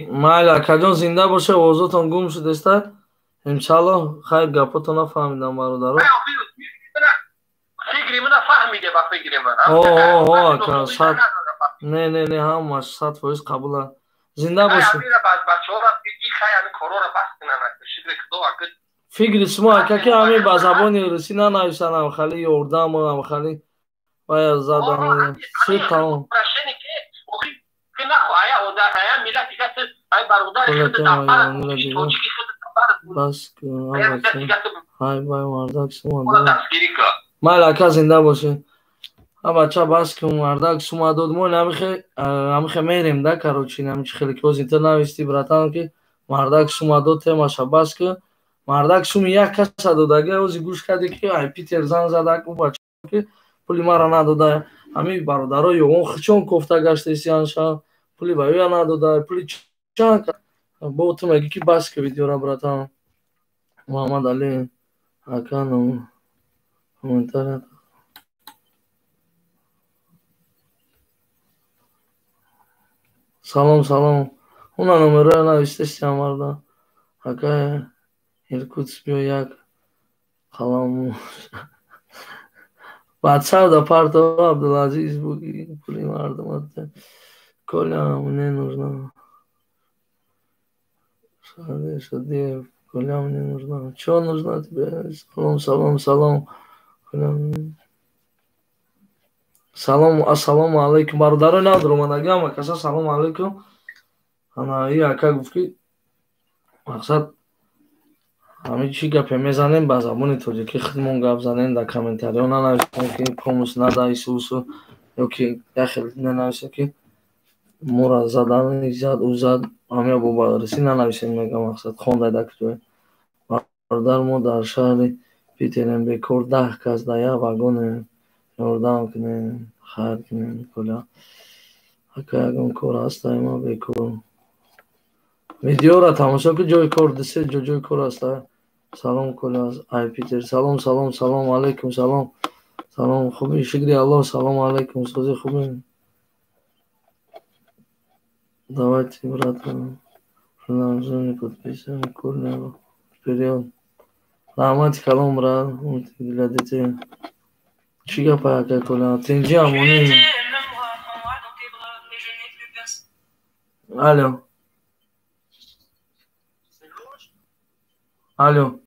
Майли, акаҷон, зинда боше. Овозотон гум шудеста. Иншалло, хайр, гапото нафаҳмидам, бародаро. Фикри мана фаҳмиде, ба фикри ман. Ака, сад не, не, не, ҳамаш 100% қабула. Зинда боше. Фикри шумо, ака, ки ҳамин ба забони русӣ нанависанам, хали ёрдамам, хали вая задам, шуд, тамом. Ҳай бай, мардак, сума. Майли, ака, зинда боше. А бача, бас кун, мардак сума дод. Мо ҳамихе мерем да, короче, ҳамичи хеле ки ҳозир ту нависти, братан, ки мардак сума дод, темаша бас кун. Мардак суми як каса додага. Ҳозир гӯш кардӣ, ки ай Питер зан задак ӯ бача, ки пули мара надода. Ҳамин бародаро ёвон хичон кофта гаштесиянша, пули ба ӯя надода, пули чанд бо ту мегӣ, ки бас ки видеора, братан. Муҳаммад Али ака, комментария. Салом, салом. Уна номероя навистестиям, марда. Ака, Иркутск биё, як қалам ватсап да парто. Абдулазиз буги, пули мардумат. Коля, мне нужна. Шадиев, Коля, мне нужна. Чё нужна тебе? Салом, салом, салом. Салом, ассалому алайкум, бародарои надромадагӣ, ҳама каса салому алайкум. Ана и ака гуфт, ки мақсад ҳамин чӣ гапе мезанем, ба забони тоҷикӣ худмон гап занем, дар комментариҳо нанависем, ки помус нада, исусу, ё ки яхел нанависем, ки мора задан, зад, ӯ зад, ҳамя бо баррасӣ нанависем, мега мақсад хондай дар куҷое. Бародар, мо дар шаҳри Питерем, бекор 10 кас дар як вагонем, ёрдам кунем, хайр кунем. Коля ака, ягон кор ҳастай? Ма бекор. Видеоро тамошо кун, ҷои кор дисе, ҷо ҷои кор ҳаста. Салом, Коля, ай Питер. Салом, салом, салом алайкум, салом, салом. Хуби, шукри Аллоҳ. Салом алайкум, сози, хуби? Давайте, брат, не подписываем. Коля, вперед. Раҳмати калом, брат, для детей. Чӣ гапа, ака Коля, тинҷи, амонӣ? Алло, алло.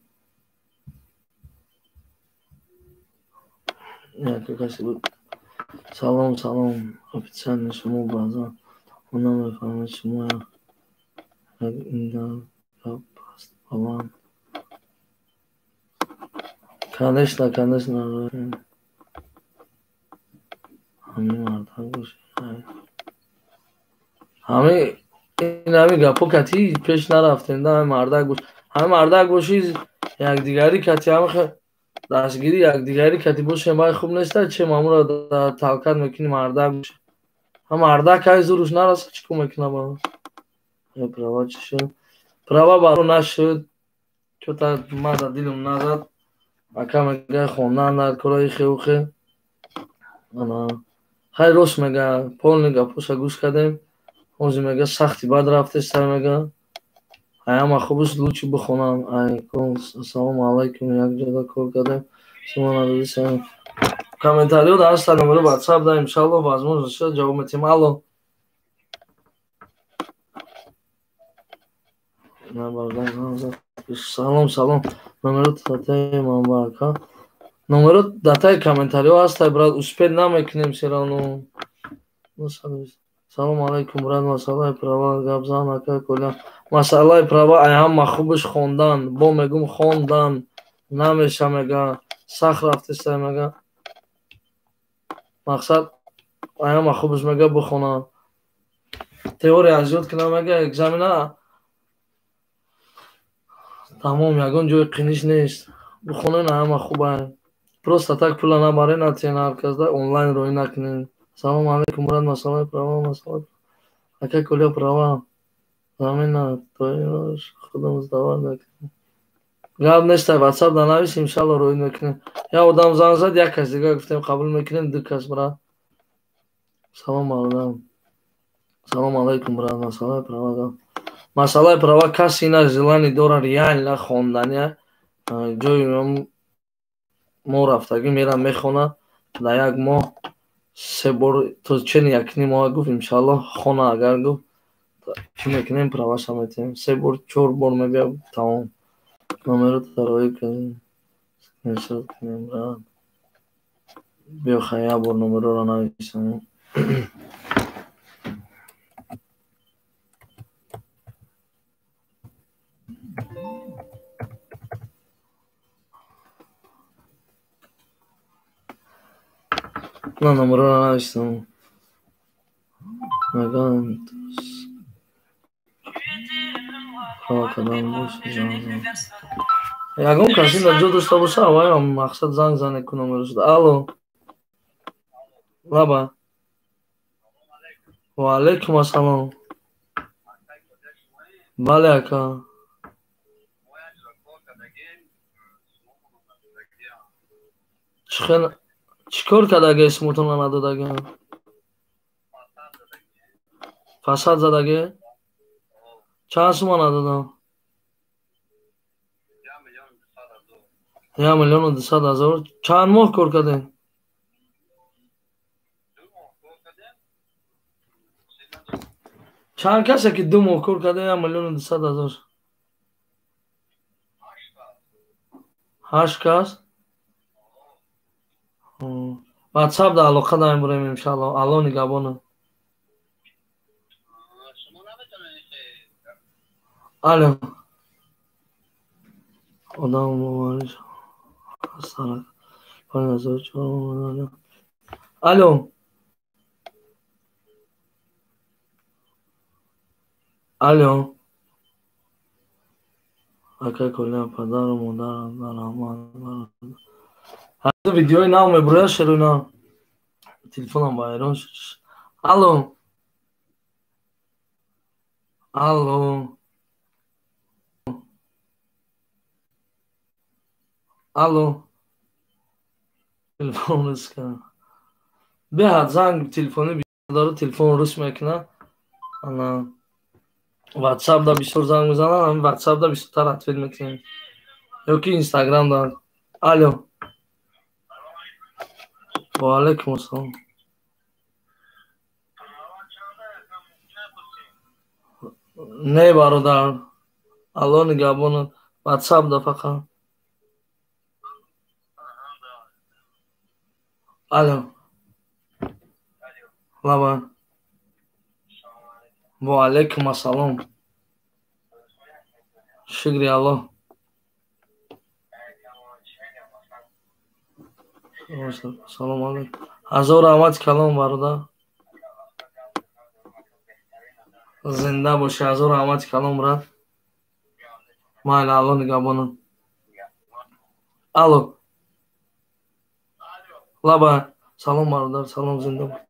Касе буд. Салом, салом. Официально шумо баъзан мо намефаҳмед, шумо як гап аст ба ман. Конечно, конечно. Ҳамин мардак боши, ҳамин ин ҳамин гапҳо кати пеш нарафтем да. Ҳамин мардак бош, ҳамин мардак боши, якдигарӣ кати, ҳамин дастгирӣ якдигарӣ кати бошем, бай хуб неста. Че мамура талкат мекунӣ? Мардак бош, ҳам мардак ай зуруш нараса, чӣ кор мекуна? Ба права чӣ шуд? Права баро нашуд, чота ма да дилум назад. Ака мега, хондан дар кораи хеухе. Ана хай, рост мега, полный гапоша гӯш кардем. Ҳозир мега, сахти бад рафтеста, мега, аяма хубус лучи бихонам. Ассалому алайкум, якҷода кор кардем, шумо надодисем. Комментариҳо дар ҳаста, номеро ватсап да, иншалло, возможно шуд, ҷавоб метиҳем. Алло. Салом, салом. Номеро татаи манба, ака. Номеро дар таи комментариҳо ҳастай, брат, успеть намекунем всё равно. Салому алайкум, брат, масъалаи права гап зан, ака Коля. Масъалаи права ай ҳама хубаш хондан, бо мегум хондан намеша, мега сахт рафтестай, мега мақсад ай ҳама хубаш мега бихонам, теория аз ёд кунам, мега экзамена тамом, ягон ҷои қиниш нест, бихонен, ҳама хубай. Просто так пула набарен, натиен ҳар касда онлайн роӣ накунен. Салому алайкум, брат, масъалаи права, масъала, ака Коля, права замина худам сдавать мекунем, гап нестай, ватсап да навис, иншалло роӣ мекунем. Як одам занг зад, як кас дигар гуфтем қабул мекунем, ду кас, брат. Салом, бародар. Салому алайкум, брат, масъалаи права. Масъалаи права касе ина желание дора реально хондания, ҷои мо рафтагӣ мера мехона, дар як моҳ се бор то чени якним моҳ гуфт, иншалло хона, агар гуфт чӣ мекунем, праваша метиҳем, се бор чор бор мебия, тамом. Номеро тароӣ кардем, скриншот кунем, брат. Биё, хай, як бор номероро нависам. На номероро нависам. Мегӯям права кадан бош, ягон каси дар ҷо дошта боша, аввал мақсад занг зане ку номеро шуда. Алло, лаба, ва алайкум ассалом, бале, ака. Чӣ кор кардаги, сумотонро надодагиам? Фасад задаги? Чанд сума надодам? 1 200 000. Чанд моҳ кор кардем? Чанд касе ки 2 моҳ кор карда, 1 200 000? Ҳашт кас. Ватсап да алоқа даем бурем, иншалло, Алло нигаҳбона. Алло, одам бовариш. Алло, алло, ака Коля, падару модарам раҳмат. Видеои нав мебурояд, шеруи нав. Телефонам вайрон шуд. Алло, алло, алло, телефон рус кардам, беҳад занг телефонӣ дору, телефон рус мекунад. Ана ватсап да бисёр занг мезанам, ҳамин ватсап да бисёртар ответ мекунем ё ки инстаграм да. Алло, ва алайкум ассалом. Не, бародар, Алло нигаҳбонат, ватсап да фақат. Алло, лаба, ва алайкум ассалом, шукри Аллоҳ. Салому алайкум, ҳазор раҳмати калом, бародар, зинда бошӣ, ҳазор раҳмати калом, брат, майли, Алло нигаҳбонат. Алло, лаба, салом, бародар, салом, зинда бош,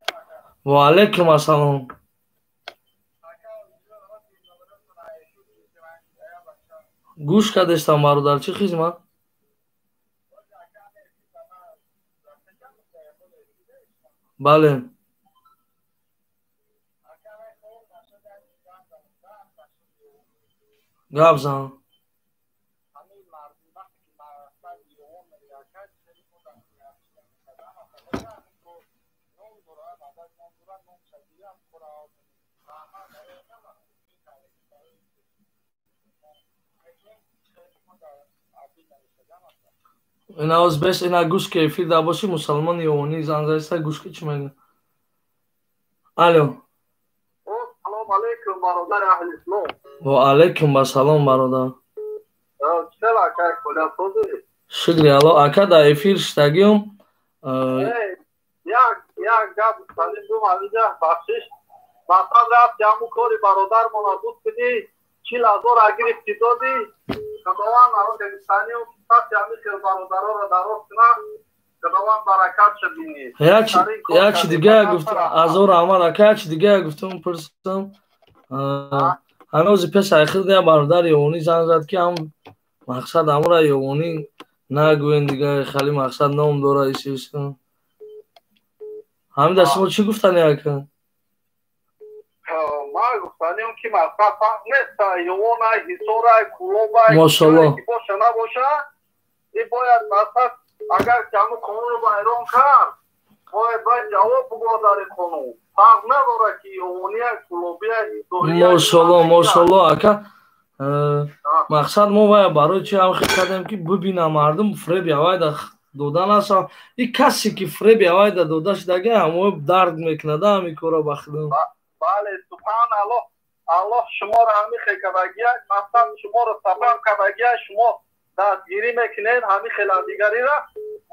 ва алайкум ассалом. Гӯш кардестам, бародар, чӣ хизмат? Бале. Гап зан. Ина оз бес ина гӯш ки эфир да боши, мусалмон ёвонӣ занг заиста, гӯш ки чӣ мега. Алло. Салом алейкум, бародар аҳли ислом. Ва алейкум ассалом, бародар. Чела ака, коля созӣ? Шукри Аллоҳ, ака, дар эфир штагиум. Як гап гуфтанӣ бум ҳаминҷа, бахшиш. Масалан, рафти ҳамун кори бародармона буд кунӣ, 40 000 гирифти додӣ. Худованд гуфтаниум, сафи ҳамин хел бародароро дароз кунад, Худованд баракатша бинӣ. Як чи дига гуфтам, ҳазор раҳмат, ака, як чи дига гуфтам, пурсам. Ҳамин пеш айхир я бародар ёвонӣ занг зад, ки ҳам мақсад ҳамура ёвонӣ нагӯен, дига хали мақсад ном дора исис. Ҳамин дар шумо чӣ гуфтани, ака? Ман гуфтаниам, ки мақсад фарқ нест, ёвонай, ҳисорай, кулобай. Мошалло. Боша набоша, и бояд мақсад, агар ки ҳамун қонунро вайрон кард, бояд баъд ҷавоб бугӯяд дар ин қонун. Фарқ надорад, ки ёвония, кулобия, ҳисория. Мошалло, мошалло, ака. Мақсад мо вая барои чи ҳам хел кардем, ки бибина мардум, фреби авайда дода наша. И касе ки фреби авайда дода шудаги, ҳамои дард мекунада ҳамин кора ба худам. Бале, субҳан Аллоҳ, Аллоҳ шуморо ҳамин хел кардагия, мақсад шуморо сабаб кардагия, шумо дастгирӣ мекунед ҳамин хел дигарира.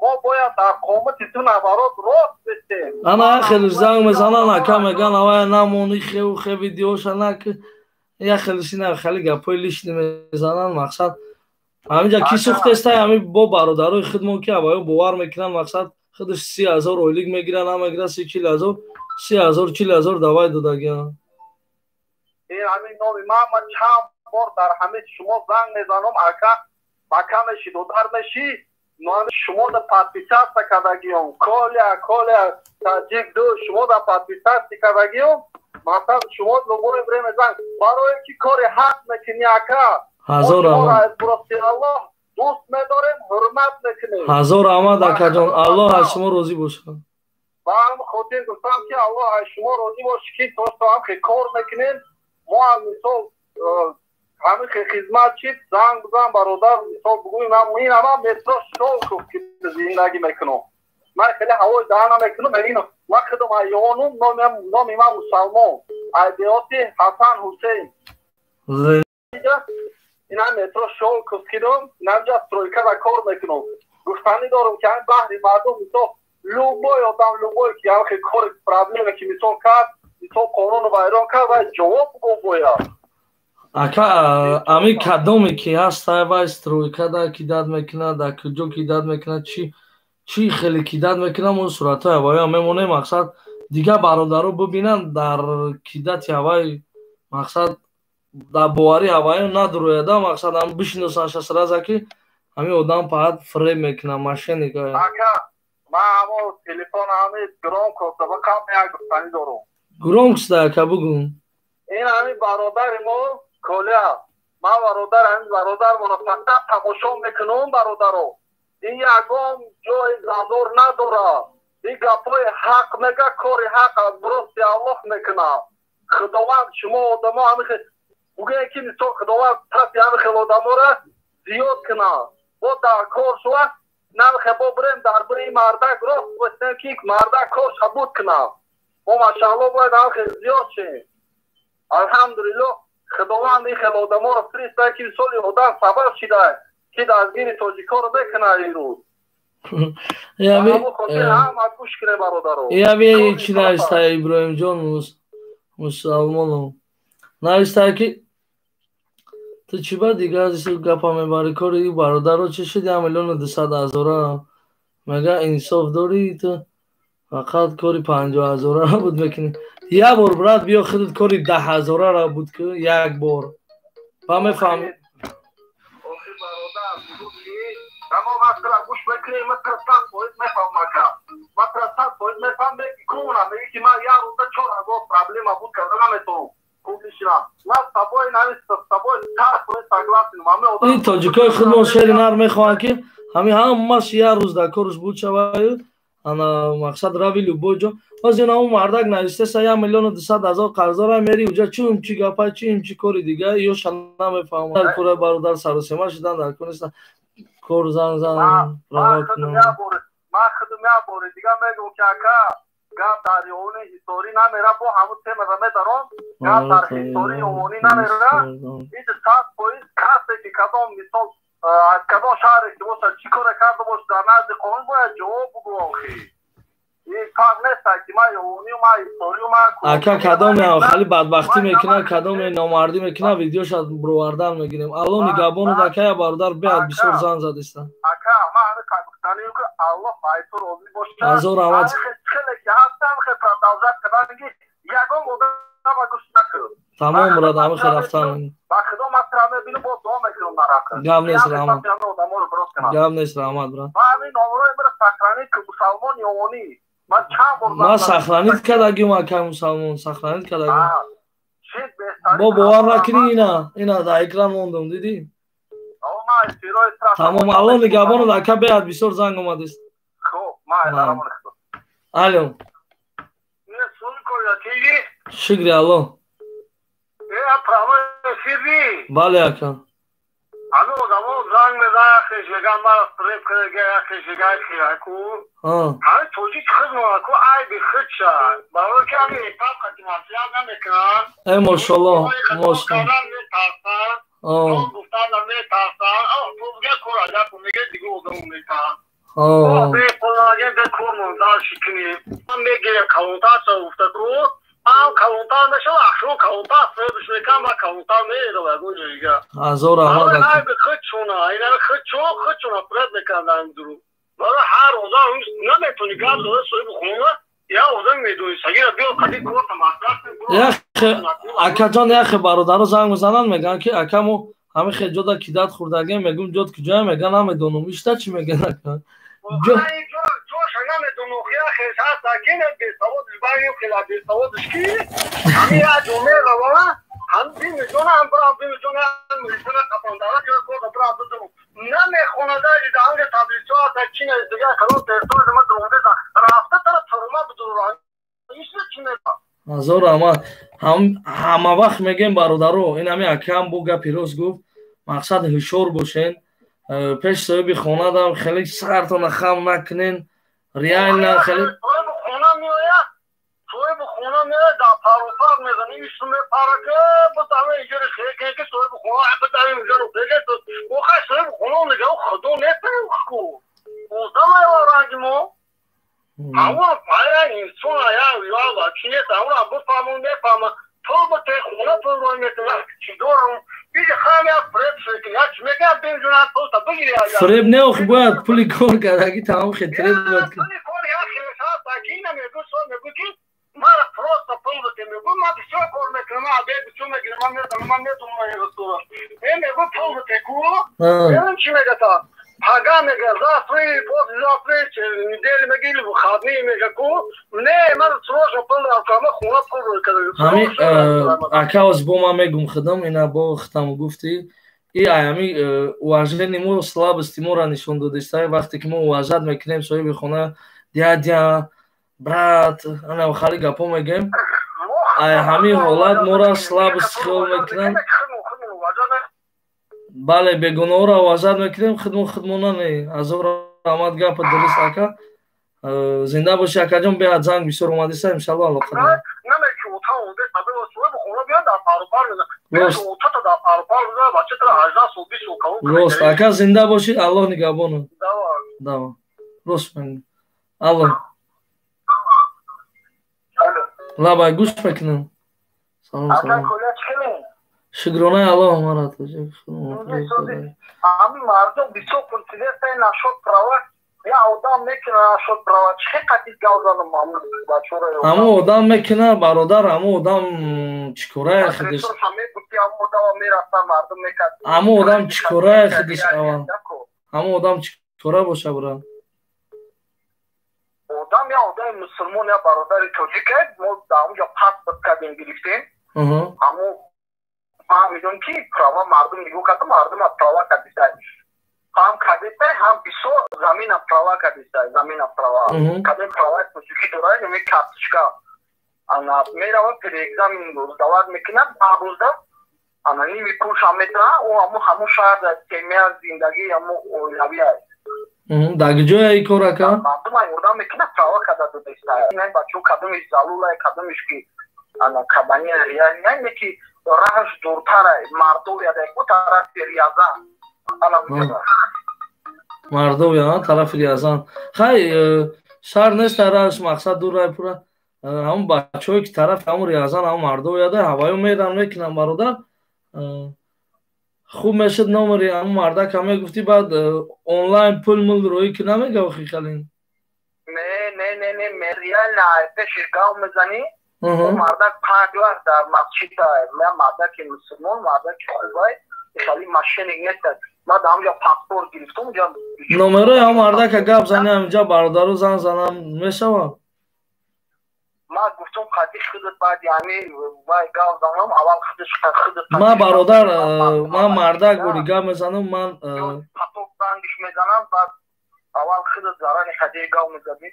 Мо бояд дар қомати ту нафарот рост бистем. Ана хеле занг мезанан, ака, меган, авая намони, хеу хе видеоша нак, як хеле сина хеле гапҳои лишний мезанан. Мақсад ҳаминҷа ки сӯхтестай, ҳамин бо бародарои худмон, ки аваё бовар мекунанд. Мақсад худаш 30 000 ойлик мегира, намегира, 30-40 ҳазор, 30 000, 40 000 давай додагиан. Ин ҳамин номи ман чанд бор дар ҳамин шумо занг мезанам, ака, мака меши, додар меши, шумо да подписаться кардагиём, Коля, Коля таҷик ду, шумо да подписаться кардагиём. Масалан, шумо любое время занг, барое ки кори ҳақ мекунӣ, ака. Ҳазор раҳмат. Аллоҳ дӯст медорем, ҳурмат мекунем. Ҳазор раҳмат, акаҷон, Аллоҳ аз шумо розӣ бошад. Ба ҳам хотир гуфтам, ки Аллоҳ аз шумо розӣ бошад, ки то ҳам кор мекунем. Мо ҳам мисол ҳамин хизмат чид, занг бизан, бародар, мисол бугӯем, ин ҳама метро Щёлково ки зиндагӣ мекунам. Ман хеле ҳавои даҳана мекунам. Ин ман худам айёнум, номи ман мусалмон, айдеоти Ҳасан Ҳусейн. Ин ҳам метро Щёлковскидум, инамҷа стройкада кор мекунам. Гуфтанӣ дорам, ки ҳамин баҳри мардум, мисол, любой одам, любой ки ҳамхе кори проблема ки мисол кард, мисол қонуну вайрон кард, вай ҷавоб бугӯ бояд. Ака, ами кадоме ки ҳаста, вай стройкада кидать мекунад, дар куҷо кидать мекунад, чи чӣ хеле кидать мекунад, мо суратҳои ҳавоиам мемонем. Мақсад дигар бародаро бибинанд, дар кидати ҳавай, мақсад дар боварӣ ҳаваё надурояда. Мақсад ам бишиносанд шасраза, ки ҳамин одам фақат фреб мекунад, мошенник. Ака, ман ҳамо телефон ҳами громко қабл як гуфтанӣ дорам. Громко да, ака, бугӯ. Ин ҳамин бародари мо Коля, ман бародар, ҳамин бародармона фақат тамошо мекунам. Бародаро, ин ягон ҷои зазор надорад, ин гапҳои ҳақ мега, кори ҳақ аз бурости Аллоҳ мекунад. Худованд шумо одамо ҳамин бугӯем, ки мисол Худованд тафи ҳамин хел одаморо зиёд кунад. Бо дар кор шува намехе, бо бирем дар бири мардак рост бошем, ки мардак корша буд кунад. Мо, машаалло, бояд ҳамин хел зиёд шем. Алҳамдулилло, Худованд ин хел одаморо фиристад, ки мисоли одам сабаб шида, ки дастгири тоҷикоро мекунад имрӯз. Гӯш кунем, бародаро. Яви чӣ нависта Иброҳимҷон Мусалмонов нависта, ки ту чӣ ба дигар гапа мебарӣ, кори бародаро чӣ шуд, 1 200 000-а мега, инсоф дорӣ, ту фақат кори 50 ҳазораро буд мекунӣ. Як бор, брат, биё худат кори 10 ҳазораро буд ку як бор, ба мефаҳмӣ. Ама вақтра гӯш мекунӣ, ман 100% мефаҳмам, ака, ман 100% мефаҳмам. Меги кунам, меги ки ман як рӯза 4000 проблема буд карда наметавонам публично. Ман с тобой, с тобой 100% согласен. Ин тоҷикои худмон шери нар мехоҳанд, ки ҳамин ҳамаш як рӯз дар корш буд шаваю, ана мақсад рави любой ҷо. Боз ин ҳамун мардак навистеса, 1 200 000 қарздора, мери уҷа, чим чи гапа, чим чи кори дига, ёша намефаҳмам. Кора бародар саросема шудан дар кор неста. Кор занг зан. Ман худум як бори дига мегӯм, ки ака, гап дар ёвони ҳисорӣ намера, бо ҳамун темада медаром, гап дар ҳисорӣ ёвонӣ намера. Ин 100% касе ки кадом, мисол, аз кадом шаҳре ки бошад, чӣ коре карда бошад, дар назди қонун бояд ҷавоб бугӯ. Охи, ин фарқ нест, ки ман ёвонию ман ҳисорию ман. Ака, кадоме хали бадбахтӣ мекунад, кадоме номардӣ мекунад, видеоша бировардан мегирем. Алло нигаҳбонат, акая бародар, беҳад бисёр занг задиста. Ака, ман ҳами гуфтанию, ки Аллоҳ ба ту розӣ бошад. Ҳазор раҳмат. Хеле ки ҳастам, хе продолжать кардан, ки ягон одама гӯш накун. Тамом, брат, ҳами хе рафтан. Ба худо, ман тира мебинам, боз дуо мекунам дар ҳаққат. Гап нест, раҳмат, гап нест, раҳмат, брат. Ва ҳамин номерои мара сохранить ки, мусалмон ёвонӣ. Ман чанд бор Ман сохранить кардагим, акай мусалмон, сохранить кардагим. Бо бовар накунӣ, ина дар экран мондум, дидӣ? Тамом, алло нигаҳбонат, ака, беҳад бисёр занг омадист. Алло, шукри Алло. Бале, ака. Ҳамин одамо занг мезанад, яхеш меган мара фиреб карда, яхеш меган хираку. Ҳамин тоҷик хидмона ку, айби худша, барои ки ҳамин этап қати маслиҳат намекунанд. Э, мошалло, мошалло. Метарсанд, гуфтан метарсанд, мега кор аҷаб, мега дига одамо метарсанд. Бекормон шикни мегирем, калонтар гуфта ку, ам калонтар мешава, ахирон калонтар фиребш мекунам ва калонтар мерава ягон ҷо дига. Ҳазор раҳмат. Айби худшона, ина худшона фиреб мекунанд дар ин дуру. Барои ҳар одам наметони гап зада, соҳиби хона я одам медони сагира биё қади корта маслиҳат. Акаҷон, яхе бародаро занг мезананд, мегӯянд, ки ака, мо ҳамин хел ҷода кидат хӯрдагем. Мегӯм, ҷод куҷоя? Мега, намедонам. Ишта чӣ мегӯян, ака? Ҷоша намедонам, яхеш ҳаст, акина бесаводиш, бари бесаводиш, ки ҳамин як ҷо мерава, ҳам бимиҷона, ҳам бирам бимиҷона, милисана қапондара ки корта бирам бидурум. Намехона, даже дар таблицо ҳаст, чи дигар калон территория ма дуромдеса рафта тара турума бидурам, ишна чи меба. Ҳазор раҳмат. Ҳама вақт мегӯем, бародаро, ин ҳами акам бо гапи рост гуфт. Мақсад, ҳушёр бошен, пеш соҳиби хонадам хеле сартона хам накунен, реально хеле. Хона меояд, соҳиби хона меояд, дар паропар мезана, ису мепара, ки бутаме иҷори хеке, ки соҳиби хона бутаме иҷоро беге. Охай, соҳиби хона мега, худо нест ку, одама ранги мо ҳамон ая инсон, ая ё чи нест, ҳамон бифаҳмон, мефаҳма, пул бите, хона пул рой мекунад, чӣ дорам. Фиреб не, охи, бояд пули кор кардаги, тамом, хел фиреб бояд. Мара просто пул бите, мегӯ, ман бисёр кор мекунам, ман обед бисёр мегирам, ман медонам, ман медонам э мегӯ, пул бите ку, чӣ мегата, пага мега, завтра или послезавтра, недели мега или выходные мега ку, не, ман срочно пул рафтам, хона пул рой кардам. Ҳами ака, оз бо ман мегум худам, ина бо хитам гуфтӣ, и ами уважение мо, слабости моро нишон додиста. Вақте ки мо уважать мекунем соҳиби хона, дядя, брат, ана хали гапо мегем, ай ҳамин ҳолат моро слабость хиёл мекунанд. Бале, бегуноҳро уважать мекунем, худмо худмона не. Ҳазор раҳмат, гапа дуруст, ака, зинда бошӣ, акаҷон. Беҳад занг бисёр омадиса, иншалло алоқа дорем. Рост, ака, зинда бошӣ, Аллоҳ нигаҳбонат. Даво, рост. Алло, лабай, гӯш мекунам. Салом, салом, шукронаи Аллоҳ, марат. Ҳамин мардум бисёр пурсидеста насчёт права. Я одам мекуна насчёт права, чӣ қати гап занам бачора? Ҳамон одам мекуна, бародар, ҳамон одам чӣ корае худиш? Ҳамон одам чӣ корае худиш аввал? Ҳамон одам чӣ кора боша, брат? Одам я одами мусулмон, я бародари тоҷике, мо дар онҷо паспорт кардем, гирифтем. Ҳамон фаҳмидем, ки права мардум нигоҳ карда, мардума права кардистай, ҳам кардистай, ҳам бисёр замина права кардистай, замина права кадем, праваи тоҷикӣ дорад, ами карточка ана мерава, переэкзамен сдавать мекунад, рӯзда. Ана ними пулшам метавад, ӯ ҳамун шаҳр дар семья, зиндагӣ, ҳамун оилавӣ аст. Дар куҷоя ин кор, ака? Мардума ёрдам мекунад, права када додеста. Ин бачаҳо кадомиш залулай, кадомиш ки ана кабания реальный, не ки раҳаш дуртарай, Мордовия дай ку тарафи Рязан. Ана Мордовия, тарафи Рязан. Хай, шаҳр нест, раҳаш мақсад дурай пура. Ҳамун бачаҳое ки тарафи ҳамун Рязан, ҳамун Мордовия дай ҳаваё меран мекунанд, бародар. Хуб мешуд номери ҳамун мардака мегуфтӣ, баъд онлайн пул мул роӣ ки намега охи халин. Не, не, не, не, реально пешиш гав мезанӣ, мардак 5 вақт дар масҷид, мардаки мусулмон, мардаки хубай, хеле мошенник нест. Ман дар ҳамҷа паспорт гирифтам. Номерои ҳамун мардака гап зани, ҳаминҷа бародару зан занам мешавад? Ман гуфтам қади худат баъд яъне вай гап занам, аввал худаш худат. Ман бародар, ман мардак бури гап мезанам, ман поток зангиш мезанам, баъд аввал худат зарани хади гап мезадӣ.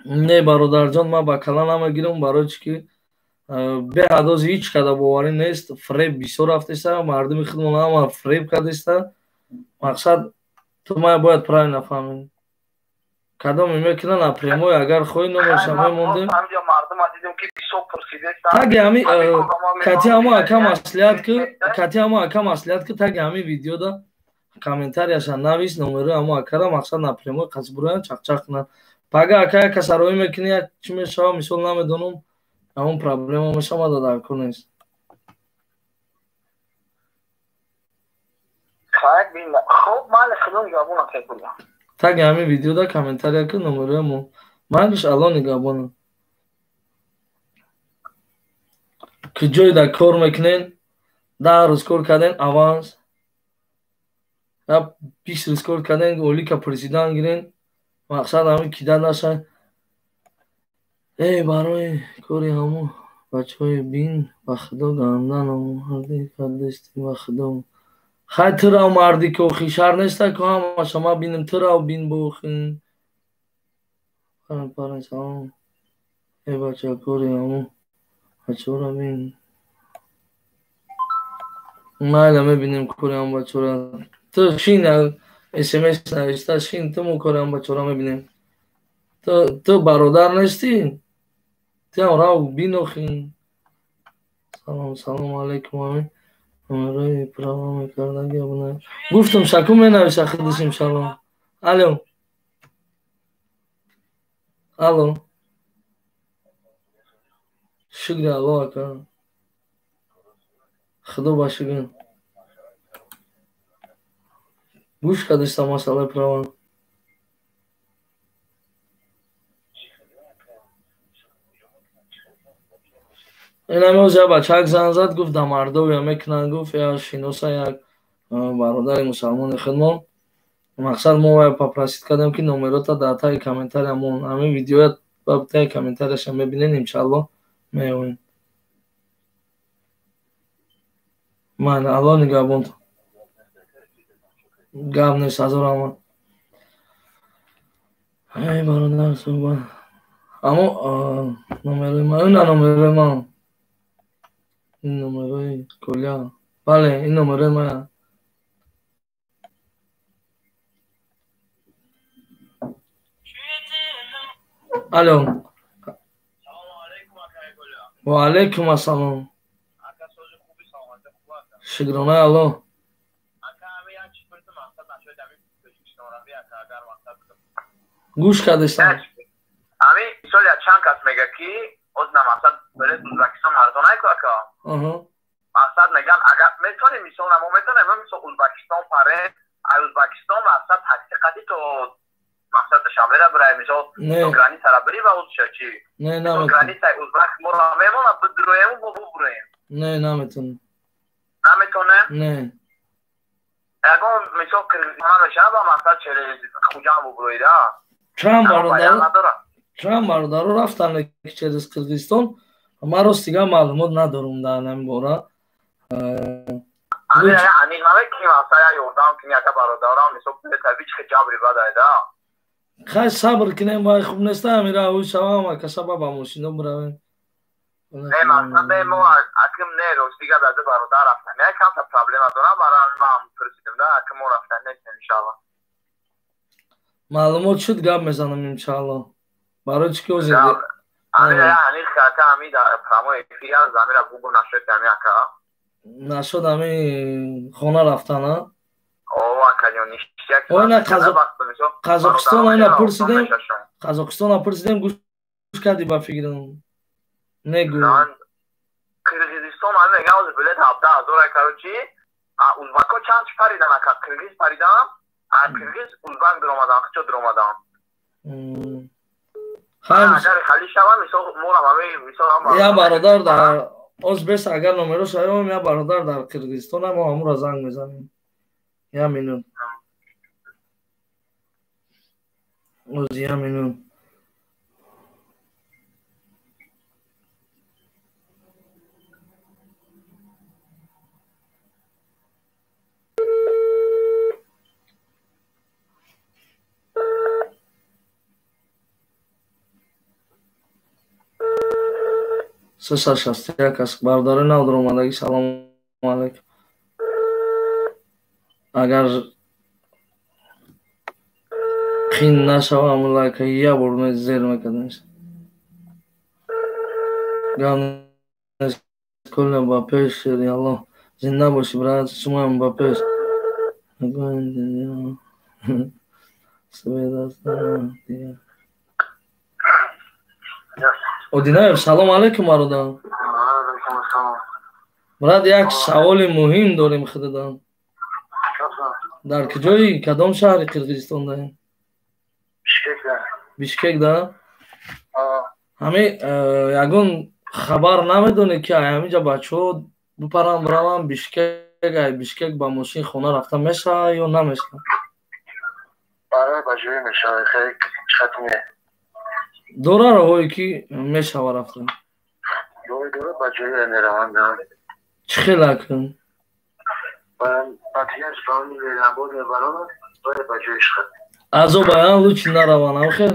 Не, бародарҷон, ман ба кала намегирам, барои чӣ ки беҳадоз ҳеҷ када боварӣ нест, фреб бисёр рафтеста, мардуми худмон ҳама фреб кардеста. Мақсад ту ман бояд правильно фаҳмӣ. Кадоме мекунад напрямой, агар хоҳӣ номерша мемондем. Таги ҳами кати ҳамо ака маслиҳат ки, кати ҳамо ака маслиҳат ки таги ҳами видеода комментарияша навис, номерои ҳамо акара, мақсад напрямой қасбуроян чақчақ кунад. Пага ака як касароӣ мекунӣ, як чӣ мешава, мисол намедонам, ҳамон проблема мешавад, дар кор нест. Таги ҳамин видеода комментария ки номерои мо. Ман гӯш Алло нигаҳбонам. Куҷоида кор мекунен? 10 рӯз кор карден, аванс. 20 рӯз кор карден, олика президент гирен. Мақсад ҳамин кида наша. Э, барои кори ҳамун бачаҳои бин, ба худо гандан омарди кардести, ба худо. Хай, ту рав марди ки охи шаҳр неста ку ҳамаша ман бинам, ту рав бин бохи. Парен, парен, салом. Э, бача, кори ҳамун бачаҳоро бин. Майла, мебинем кори ҳамун бачаҳоро. Ту шин смс нависта, шин ту мо кори ҳамун бачаҳоро мебинем. Ту бародар нестӣ? Ту ҳам рав бин охи. Салом, салом алейкум, амин. Номерои права мекардаги абуна. Гуфтам шаку менависа худаш иншалло. Алло. Алло. Шукри Алло, ака. Худо ба шукр. Гӯш кардиста масъалаи права. Инам оз як бачак зан зад, гуфт дар Мордовия мекунанд, гуфт як шиноса, як бародари мусалмони худмон. Мақсад мо вай попросить кардем ки номерота дар таги комментария мон. Ҳамин видеоя таги комментарияша мебинен, иншалло меоем. Ман Алло нигаҳбонтон. Гап нест, ҳазор раҳмат. Эй бародар, суҳбат. Аммо номерои ман, ина номерои ман. Ин номерои Коля. Бале, ин номерои ман. Алло. Ва алайкум ассалом. Шукронаи Алло. Гӯш кардестам. Ами мисол як чанд кас мега ки оз на мақсад билет Узбекистон арзонай ку ака. Мақсад меган агар метонем, мисол на мо метонем, мисол Узбекистон паре, ай Узбекистон мақсад такси қади то мақсад Душанбера бирай, мисол то границара бири ва уз чи? Не, наметонем. Границаи Узбек моро мемона бидроем мо бубуроем. Не, наметонем. Наметонем? Не. Ягон мисол Қирғизистон мешава ба мақсад через Хуҷанд бубуроида? Чанд бародар, чанд бародаро рафтанд через Қирғизистон. Ман рост дигар маълумот надорам дар ҳамин бора. Аниқ намекунем, мақсад як ёрдам кунӣ ака бародарам, мисол табиӣ чи ҷабри бадайда. Хай, сабр кунем, вай хуб неста, амира ӯ шавам, ака сабаб ба мошино биравем. Не, мақсад не, мо аким не, рости гап даду бародар рафтан. Я камта проблема дорам, барои ман пурсидим да, аким мо рафтан нестем иншаалло. Маълумот шуд, гап мезанам иншаалло. Барои чӣ ки ҳозир Ами ани хака ами да прямой эфир аз амира бугу нашуд ами ака. Нашуд ами хона рафтан, а? О, акаҷон, ништяк. Ойна Қазоқистон айна пурсидем, Қазоқистона пурсидем, гӯш кардӣ ба фикрам. Негӯ. Қирғизистон ами мегам ҳозир билет 17 000 короче. А узбако чанд чи паридан ака? Қирғиз паридан, а қирғиз узбак даромадан, хичо даромадан. Агар хали шава, мисол морам ами мисол ам. Я бародар дар оз бес агар номеро шавем, я бародар дар Қирғизистон мо ҳамура занг мезанем. Я минут. Оз я минут. 361 аст. Бародари нав даромадагӣ, салому алайкум. Агар қин нашава, ҳамун лайка як бор зер мекардем. Гап нест, кулля ба пеш, Аллоҳ зинда бошӣ, брат, шумоям ба пеш. Одинаев, салом алейкум, бародар. Брат, як саволи муҳим дорем худатон. Дар куҷои кадом шаҳри Қирғизистон даем? Бишкек да? Ҳами ягон хабар намедонед ки ҳаминҷа бачаҳо бипаранд бираванд Бишкек, ай Бишкек ба мошин хона рафта мешавад ё намешавад? Барои ба ҷое мешавад, хеле хатме. Дора роҳое ки мешава рафта? Дора, ба ҷое мераванд. Чӣ хел акн? Ба дигар страни меҳрабон мебаранд, ба ҷои шуд. Азоб аян лучи нараванд, ам хел?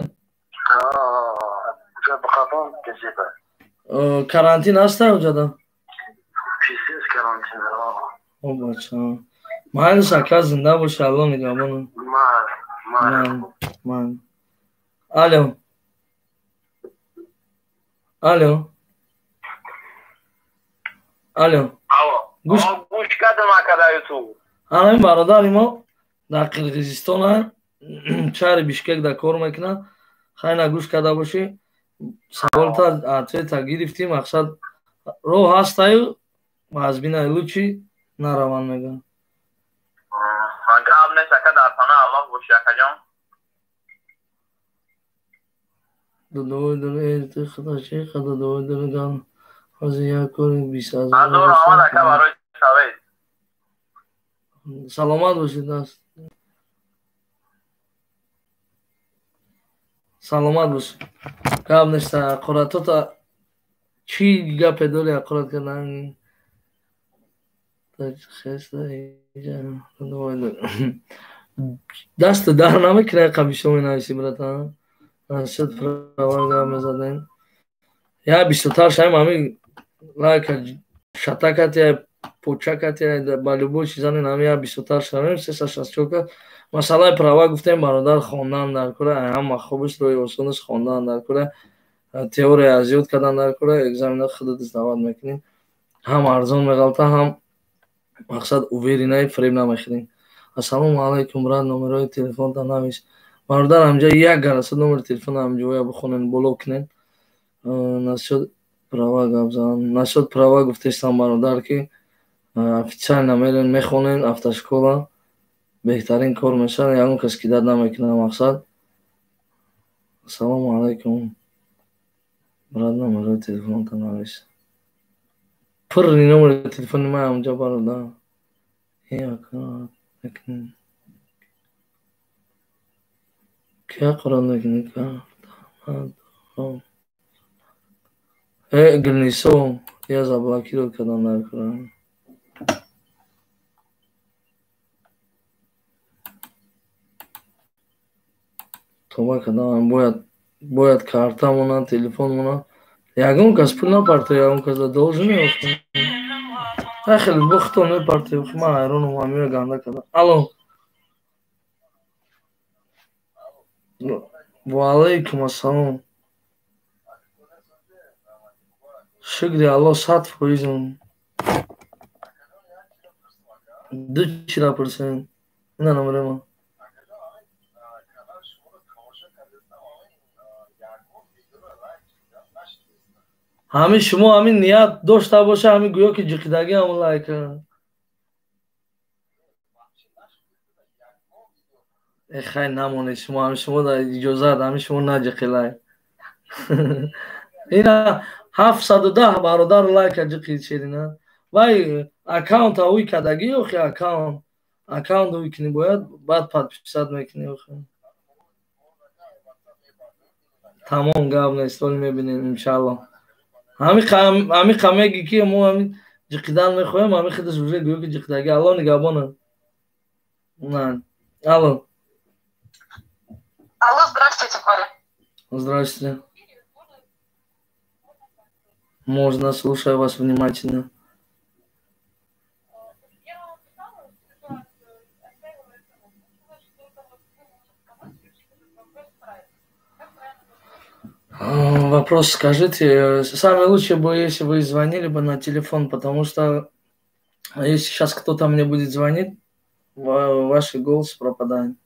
Карантин ҳаста уҷада? Пиздец карантин. О бача. Майли, ака, зинда боши, Алло нигаҳбон. Ман. Ман. Алло. Алло. Алло. Гӯш гӯш кардам ака дар Ютуб. Ҳамин бародари мо дар Қирғизистон, шаҳри Бишкек да кор мекунад. Хайна гӯш карда бошӣ. Саволта ответа гирифтӣ, мақсад роҳ ҳастаю аз бинай лучи нараванд мегӯянд. Гап нест ака, дар паноҳи Аллоҳ бошӣ, акаҷон. Дудовой дори худо чи дудовой дори ган ҳозир як кори 20 000. Ҳазор раҳмат ака барои совет. Саломат бошед, даст. Саломат бош. Гап нест, аққуратота чӣ гапе дори аққурат кардан? Даста дар намекунад қабишо менависӣ, братан. Насчет права гап мезадем. Я бисёртар шаем ҳами лайка шатакати почакати ба любой чизани нами я бисёртар шавем 364. Масъалаи права гуфтем, бародар, хондан дар кора ҳама хубаш, роҳи осонаш хондан дар кора, теория аз ёд кардан дар кора, экзамена худат сдавать мекунӣ, ҳам арзон меғалта, ҳам мақсад уверенный, фиреб намехӯрӣ. Ассалому алайкум, брат, номерои телефонта навис. Бародар, ҳамҷа як гараса номери телефона ҳамҷоя бихонен, боло кунен. Насчет права гап зан. Насчет права гуфтестам, бародар, ки официально мерен, мехонен автошкола, беҳтарин кор мешавад, ягон кас кидать намекунад мақсад. Ассалому алайкум. Брат, номерои телефонта навис. Пурри номери телефони ман ҳамҷа, бародар. Ки аққурат мекунӣ? Э, Гулнисо, я заблокировать кардам дар кора. Тоба кардам, бояд карта монад, телефон монад, Ягон кас пул напартояд, ягон кас должен меофтад. Хеле бухтон мепартояд, ман ҳайронам, ҳамиро ганда кардам. Алло. Ва алайкум ассалом. Шукри Аллоҳ, 100%. Ду чира пурсем. Ина номерема. Ҳамин шумо ҳамин ният дошта боша, ҳамин гӯё ки ҷиқидагӣ ҳамон лайк. Э хай, намонед шумо, ҳамин шумо да иҷозат, ҳамин шумо наҷиқи лайк. Ина 710 бародар лайка ҷиқид, шерина. Вай аккаунта уй кардагӣ, охи аккаунт уй кунӣ бояд, баъд подписать мекунӣ охи. Тамом, гап нест, оли мебинем иншаалло. Ҳамин меги ки мо ҳамин ҷиқидан мехоҳем, ҳамин худаш уже гӯё ки ҷиқидагӣ. Алло нигаҳбона. На. Алло. Алло, здравствуйте, Коля. Здравствуйте. Можно, слушаю вас внимательно. Вопрос скажите. Самое лучшее бы, если вы звонили бы на телефон, потому что если сейчас кто-то мне будет звонить, ваш голос пропадает.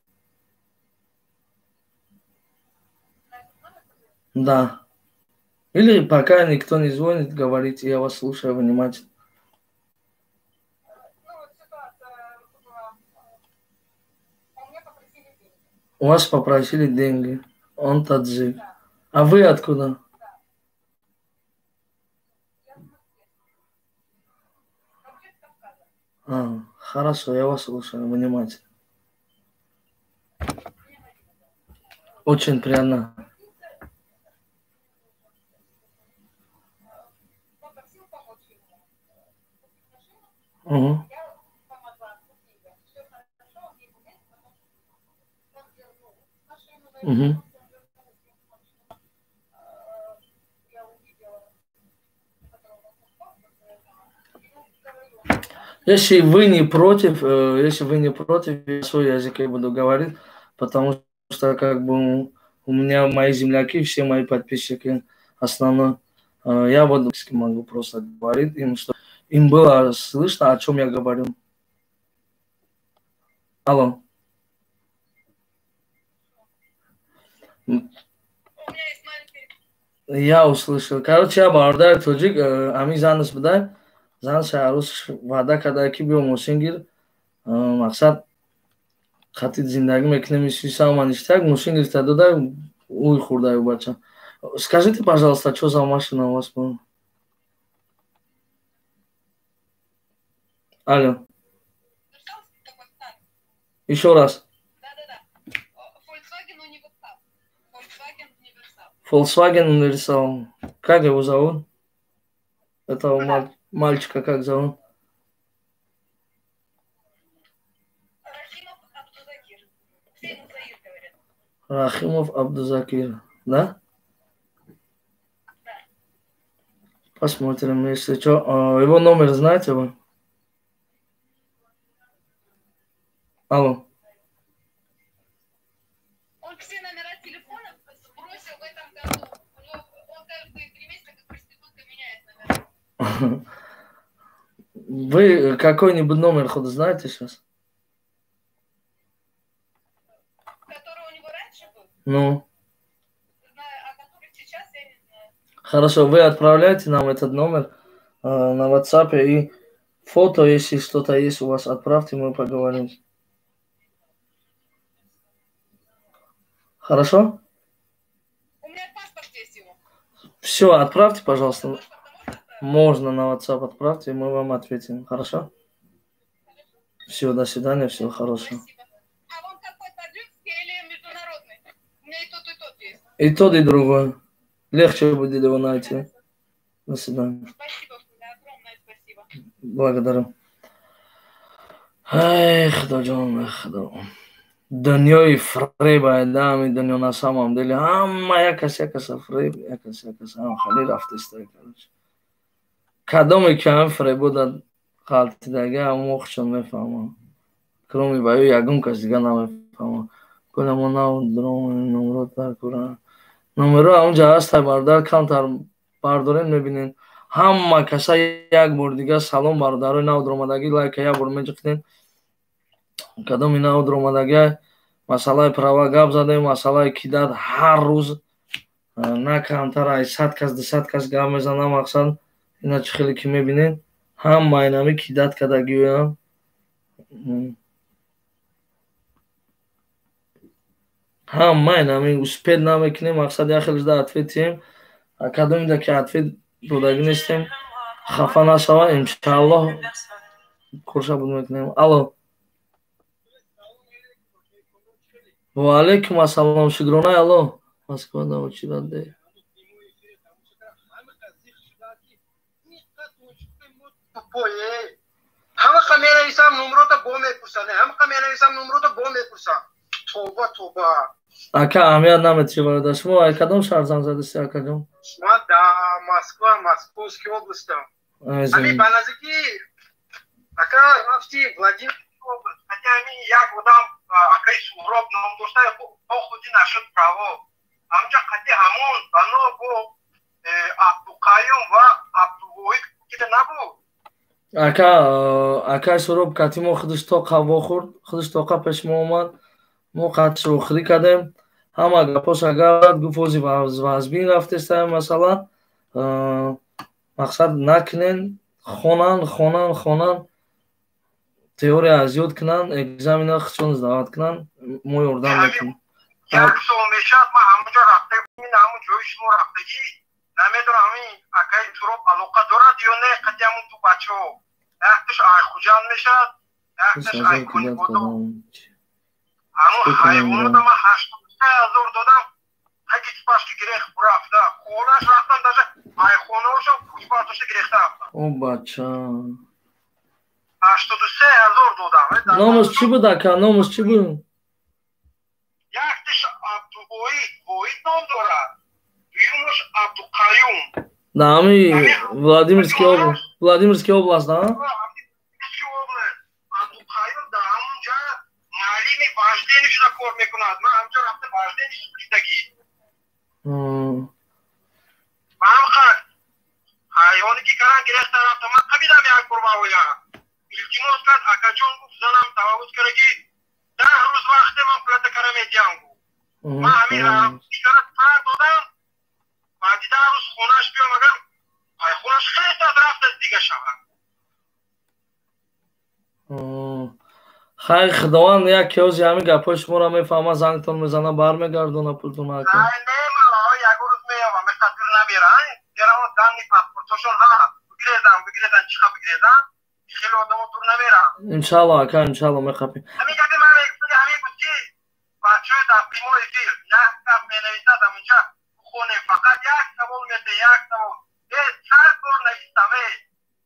Да. Или пока никто не звонит, говорите, я вас слушаю внимательно. У вас попросили деньги. Он таджик. А вы откуда? А, хорошо, я вас слушаю внимательно. Очень приятно. Угу. Угу. Если вы не против, я свой язык я буду говорить, потому что как бы у меня мои земляки, все мои подписчики, основном, я буду могу просто говорить им, что им было слышно, о чем я говорю. Алло. Я услышал. Короче, я бародар тоҷик, ами занас будай. Зан шаҳрӯз ваъда карда ки биё мошин гир, мақсад хати зиндагӣ мекунем, исисаман иштак мошин гирифта дода, уй хӯрда ю бача. Скажите, пожалуйста, что за машина у вас была? Алло. Еще раз. Volkswagen Универсал. Как его зовут? Этого мальчика как зовут? Рахимов Абдузакир. Все ему Заир говорят. Рахимов Абдузакир, да? Да. Посмотрим, если что. Его номер знаете вы? Алло. Он все номера телефонов сбросил в этом году. У него, он каждые 3 месяца как проститутка меняет номера. Вы какой-нибудь номер хоть знаете сейчас? Который у него раньше был? Ну. Знаю, а который сейчас, я не знаю. Хорошо, вы отправляйте нам этот номер на WhatsApp и фото, если что-то есть у вас, отправьте, мы поговорим. Хорошо? У меня паспорт есть его. Все, отправьте, пожалуйста. Можно на WhatsApp отправьте, мы вам ответим. Хорошо? Все, до свидания, всего хорошего. Спасибо. А вам какой, таджикский или международный? У меня и тот есть. И тот, и другой. Легче будет его найти. До свидания. Спасибо, огромное спасибо. Благодарю. Эх, Худоҷон, эх, Худо. Дунёи фреб айда, ҳами дунё на самом деле ҳама як кас як каса фреб, як кас як каса ҳам хеле рафтеста, короче. Кадоме ки ҳами фребо дар ғалтидаги, ҳамо худшон мефаҳманд, кроме ба ё ягон кас дига намефаҳмад. Коля, мо нав номро дар номеро ҳамунҷа ҳастай, бародар, камтар бардорем, мебинем. Ҳама каса як бор дига салом, бародарои нав дуромадагӣ, лайка як бор меҷиқидем. Кадоми нав дуромадагӣ, масъалаи права гап задем, масъалаи кидать ҳар рӯз на камтар ай 100 кас, 200 кас гап мезанам. Мақсад ина чӣ хеле ки мебинед, ҳама инами кидать кардагиёям. Ҳама инами успеть намекунем. Мақсад, як хеле жда ответием, кадомида ки ответ додагӣ нестем, хафа нашава, иншааллоҳ курша буд мекунем. Алло, ва алейкум ассалом, шукронаи Алло. Москва да очираде. Ҳамақа менависам, номрота бо мепурсанд, ҳамақа менависам, номрота бо мепурсанд. Тоба, тоба. Ака, аҳамият наметиши, бародар. Шумо ай кадом шаҳр занг задисти, акаҷон? Ман да Москва, Московский областам. Ами ба наздики, ака, рафти Владимир област, ҳати ҳамин як одам, акаи Суҳроб ном дошта, бо худи нашуд право. Ҳамҷа қати ҳамон бано бо Абдуқаюм ва Абдувоҳид кида набуд? Ака, акаи Суҳроб кати мо худаш тоқа вохӯрд, худаш тоқа пеши мо омад, мо қатшро охирӣ кардем, ҳама гапоша гап гуфт. Ози вазбин рафтеста масъала. Мақсад, накунен, хонан, хонан, хонан, теория аз ёд кунанд, экзамена худшон сдавать кунанд, мо ёрдам мекунем. Як сол мешавад, ман ҳамонҷо рафта, ҳамон ҷои шумо рафтагӣ, намедонам, ҳамин акаи Суҳроб алоқа дорад ё не қати ҳамон ду бачаҳо. Якташ Айхуҷанд мешавад, якташ Айкунибодом. Ҳамон ҳайвонота ман 83 000 додам, таги чупашки гирехт рафта, хонаш рафтам, даже айхонаошам пуч бардошта гирехта рафтам. О, бача. 83 000 додам. Номаш чӣ буд, ака, номаш чӣ буд? Якташ Абдувоҳид, Воҳид ном дорад, дуюмаш Абдуқаюм. Да ҳами Владимирский област, Владимирский област, да? Владимирский област. Абдуқаюм дар ҳамонҷа муаллими вождение шуда кор мекунад. Ман ҳамҷа рафта вождение шудагӣ. Ман хак ҳайвоне ки каран гирехта рафта, ман қабидам як бор ваоя. Илтимос кард, акаҷон, гуфт, занам таваллуд кардаги, 10 рӯз вақте, ман пулата кара медиҳам, гуфт. Ман ҳамин кара сар додам, баъди 10 рӯз хонаш биём, агар ай хонаш хеле сад рафта дига шавад. Хай, Худованд як киози ҳамин гапҳои шуморо мефаҳма, зангтон мезана, бармегардона пултон, ака. Не, ман ягон рӯз меёвам, меқадир намеран, меравам, данни паспортошон ҳа, бигирезан, бигирезан, чиха бигирезан, хеле одамо дур намеран. Иншалло, ака, иншалло, меқапем. Ҳамин гапи ман мегуфтаги ҳамин буд, ки бачаҳои дар прямой эфир як гап менависад, ҳаминҷа бихонем, фақат як савол мете, як савол. Э, чанд бор навистам, э,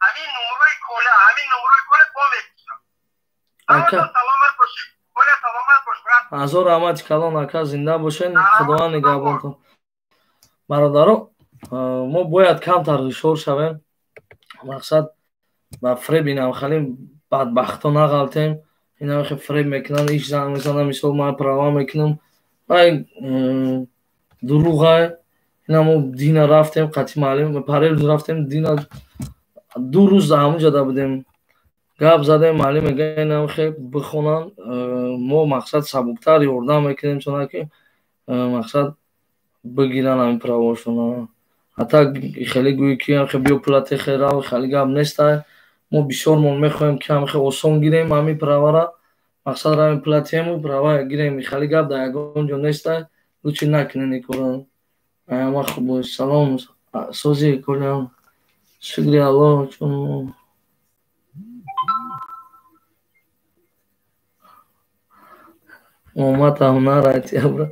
ҳамин номрои Коля, ҳамин номрои Коля бо мепурсам. Ака, саломат бошед, Коля, саломат бош, брат. Ҳазор раҳмати калон, ака, зинда бошед, Худованд нигаҳбонтон. Бародаро, мо бояд камтар ҳушёр шавем, мақсад, ба фреби инамхали бадбахто нағалтем. Инамхе фреб мекунанд, иш занг мезанам, мисол, ман права мекунам, ай дурӯғай. Ина мо дина рафтем қати маълим, парелӯз рафтем, дина 2 рӯз ҳамунҷа да будем, гап задем, маълим мега, инамхе бихонанд, мо, мақсад, сабуктар ёрдам мекунем, чунаки, мақсад, бигиранд ҳамин правошона. Ҳатта хеле гӯӣ ки ҳамхе биё пулате херав, хеле гап нестай. Мо бисёрмон мехоҳем, ки ҳамхе осон гирем ҳамин правара, мақсад, равем, пулатиему права гирем. Хеле гап дар ягон ҷо нестай, лучше накунен ин кора. Ама хуб, салом, сози, Колям, шукри Аллоҳ, чун омад ҳунар айтиябра.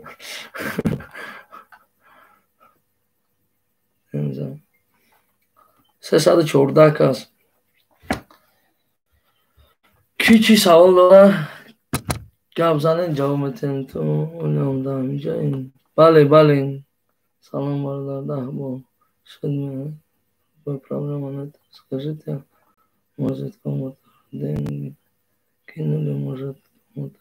314 кас. Ки чӣ савол дора? Гап занен, ҷавоб метиҳем. Ту олиомда ҳамиҷа. Бале, бале. Салом, бародар, даҳ бо шуд, проблема нет. Скажите, может, кому-то деньги кинули, может, кому-то.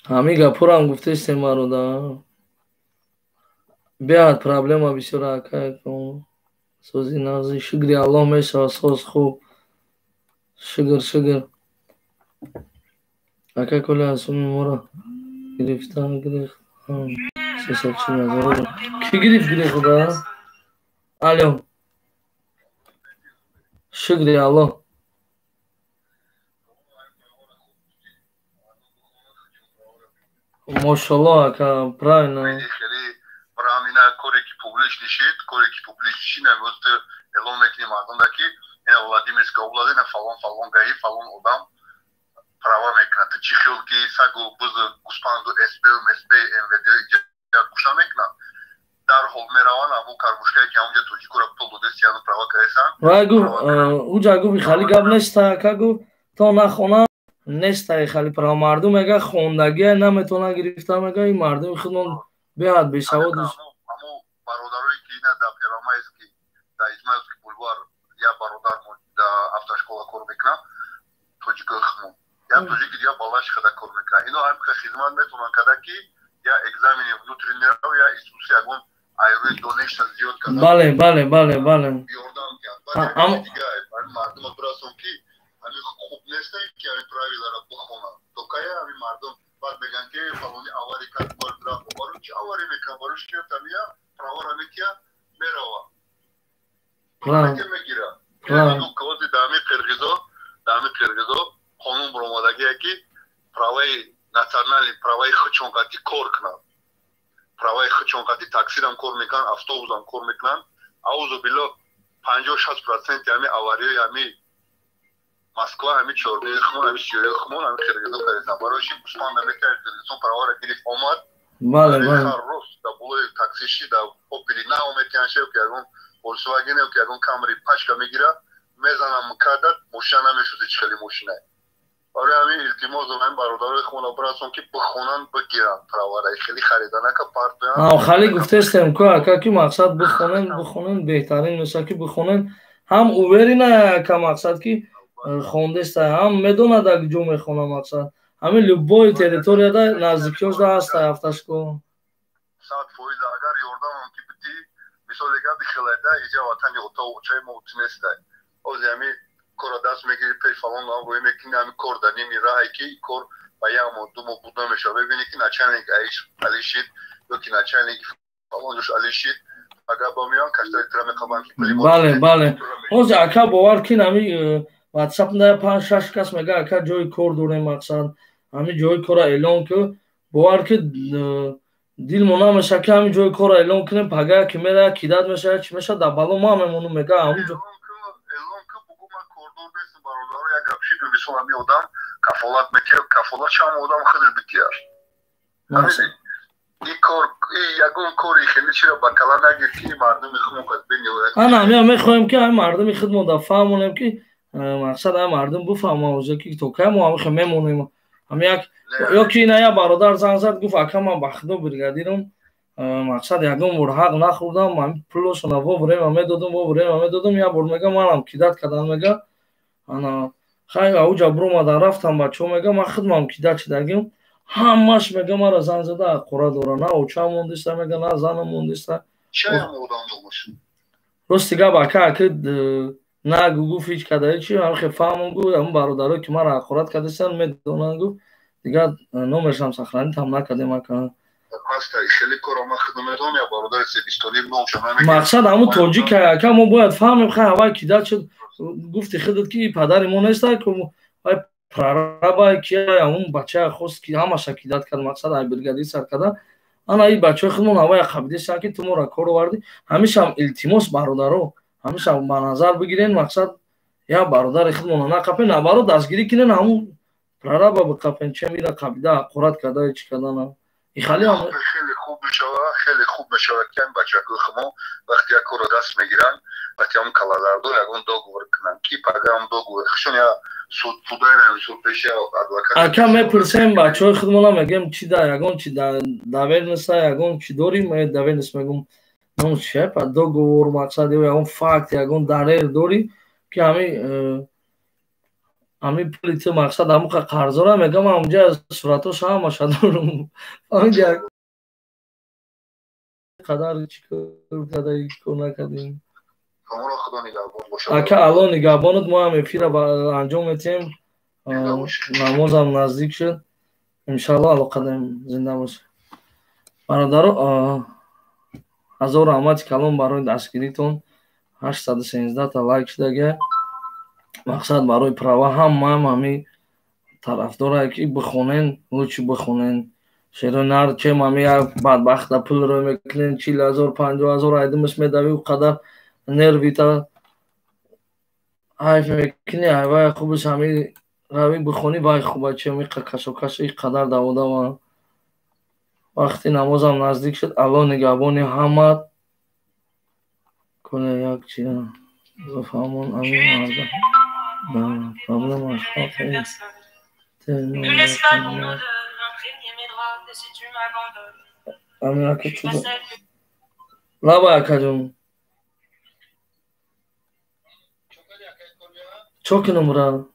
Ҳамин гапҳоро гуфтестем, бародар. Беҳад проблема бисёр, ака. Сози нағзи, шукри Аллоҳ, мешавад соз хуб. Шукр, шукр. Ака, коли аз суми моро гирифта гирифт. 340 000. Кӣ гирифт гирифт? Алло. Шукри Аллоҳ. Мошаллоҳ, ака, правильно. Ҳамина коре ки публичный шид, коре ки публичный шид, намеост эълон мекунем мардумда, ки ина Владимирская область, ина фалон фалон гаи фалон одам права мекунад. Ту чӣ хел ки сагу бузу гӯспанду СБ МСБ МВД куша мекунанд, дарҳол мераванд ҳамун кармушкае ки ҳамунҷа тоҷикора пул додестияну права кардесан. Вай гуфт, уҷа гуфт, хали гап неста, ака, гуфт, то нахонам неста хали права. Мардум мега хондагия наметавона гирифта, мега ин мардуми худмон беҳад бесавод. Ҳамо бародарое ки ина дар Первомайский, дар Измайловский бульвар, як бародар дар автошкола кор мекунад, тоҷикои худмон, як тоҷики дигар Балашихада кор мекунад. Ино ҳамқа хизмат метавонанд карда, ки я экзамени внутренний ро, я исуси ягон айрӯи доништа зиёд карда. Бале, бале, бале, бале. Ёрдам киҳанд. Дига мардума бирасон, ки ҳамин хуб нестае, ки ҳамин правила ро бихонанд. То кая ҳамин мардум баъд мегӯянд, ки фалони авария кард, рафт. Барои чи авария мекунад? Барои чи тамия правара метия, мерава, мегира. Даҳами қирғизо, даҳами қирғизо қонун баромадагие, ки праваи национальный, праваи худшон қати кор кунанд. Праваи худшон қати таксирам кор мекунанд, автобусам кор мекунанд. Аузу билло, 50-60 проценти ҳами авариёи ҳами Москва, ҳами чордаи хумон, ҳами сиёи хумон, ҳами қирғизо кардесан. Барои чи гӯспанда мекард, қирғизон правара гирифт, омад. Бале, бале. Рост дар болои таксиши, дар Опели нав метиҳанд, ё ки ягон Volkswagen, ё ки ягон Камри пачка мегира, мезанам кадат, мошина намешуди, чӣ хели мошинае. Барои ҳамин илтимос дорам, ҳамин бародарои худро бирасон, ки бихонанд, бигиранд правара, хеле хариданака партоянд. Хали гуфтестем ку, ака, ки мақсад бихонен, бихонен, беҳтарин меша, ки бихонен. Ҳам уверена, ака, мақсад ки хондеста, ҳам медонад, ак ҷо мехона. Мақсад ҳамин любой территорияда наздикиёшда ҳаста автошкола. 100%. Агар ёрдамам ки битӣ, мисоли габи хелайда, иҷа ватани отаочаи мо утинестай. Ози ҳами кора даст мегири, пеш фалон рӯй мекунӣ, ҳами кор дар ними раҳе, ки кор ба як моҳ, 2 моҳ буд намешавад, мебинӣ, ки начальник алишид ё ки начальник фалон ҷош алишид, агар ба меён каштаи тира меқабанд, ки пули Бале, бале. Ҳозир, ака, бовар кин, ҳами ватсап на панҷ шаш кас мега, ака, ҷои кор дорем, мақсад ҳамин ҷои кора эълон ку. Бовар ки, дилмо намеша, ки ҳамин ҷои кора эълон кунем, пага ки мера кидать мешава, чӣ мешава, дар бало ма мемонум, мега ҳамун ҷо. Эълон ку, бугу ман кордор нестам, бародаро, як гап шид, мисол ҳамин одам кафолат метия, кафолат шам одам худаш бития. И кор, ягон кори хеле чиро ба кала нагир, ки мардуми худмон қад бениҳоят. Ана ҳамин мехоҳем, ки ҳамин мардуми худмон да фаҳмонем, ки мақсад ҳамин мардум бифаҳма оза, ки то кай мо ҳамин мемонем. Ҳамин як ё ки ина як бародар занг зад, гуфт, ака, ман ба худо бригадирам, мақсад ягон бор ҳақ нахӯрдам, ҳамин пулошона вовремя медодум, вовремя медодум. Як бор, мега, манам кидать кардам, мега, ана хай ауҷа биромадан рафтам, бачаҳо, мега, ман худмам кидать шидагим, ҳамаш, мега, мара занг зада ҳаққора дора, на очам мондиста, мега, на занам мондиста. Рости гап, ака, ака, на гуфт, ҳеҷ када ҳечи ҳамхе фаҳмон, гу ҳамн бародаро, ки мара ҳақорат кардастан, медонанд, гуфт, дигар номершам сохранить ам накардем, ака. Мақсад ҳамун тоҷика, ака, мо бояд фаҳмем. Хай, ҳавай кидать шуд, гуфти худат, ки падари мо неста, вай прораба ки ҳамун бача хост, ки ҳамаша кидать кард, мақсад ай бригадир сар карда. Ана и бачаҳои худмон ҳавая қабидестан, ки ту моро кор овардӣ. Ҳамешам илтимос, бародаро, ҳамеша ба назар бигирен, мақсад як бародари худмона нақапен, наоборот, дастгирӣ кинен, ҳамун прораба биқапен, чем ира қабида ҳақорат карда, чӣ кардана. Хеле хуб мешавад, хеле хуб мешавад, ки ҳам бачаҳои хумо вақте як корро даст мегиранд, вақте ҳам каладардо ягон договор кунанд, ки пага ҳам договор хушон я суд судай суд пеши адвокат. Ака, мепурсем бачаҳои худмона, мегӯем, чи да ягон чи доверенность, ягон чи дорим, доверенность мегӯм, ном чи па договор, мақсад ё ягон факт, ягон далел дорӣ, ки ҳами пули ту, мақсад, ҳамуқа қарздора. Мегӯям, ҳамҷа суратош ҳамаша дорум. Фаҳмиди, қадар чӣ кор карда, кор накардем. Ака, Алло нигаҳбонат. Мо ҳам эфира анҷом метиҳем, намозам наздик шуд. Иншалло, алоқадаем, зинда бош, бародаро. Ҳазор раҳмати калон барои дастгиритон. 813-та лайк шудага. Мақсад, барои права ҳамаам ҳами тарафдорае, ки бихонен, лучше бихонен. Шеро нар чем ҳами як бадбахта пул рӯй мекунен, 40 000, 50 000 айдимаш медави, у қадар нервита ҳайф мекунӣ. Айвай, хубаш ҳами равӣ бихонӣ, вай хуба, чем иқа кашокаши, иқадар даводава. Вақти намозам наздик шуд. Алло нигаҳбони ҳамат коля. Як чи бафаҳмон, ами марда да проблемаш. Ами ака, чудо лаба, акаҷон, чо кунам, ра?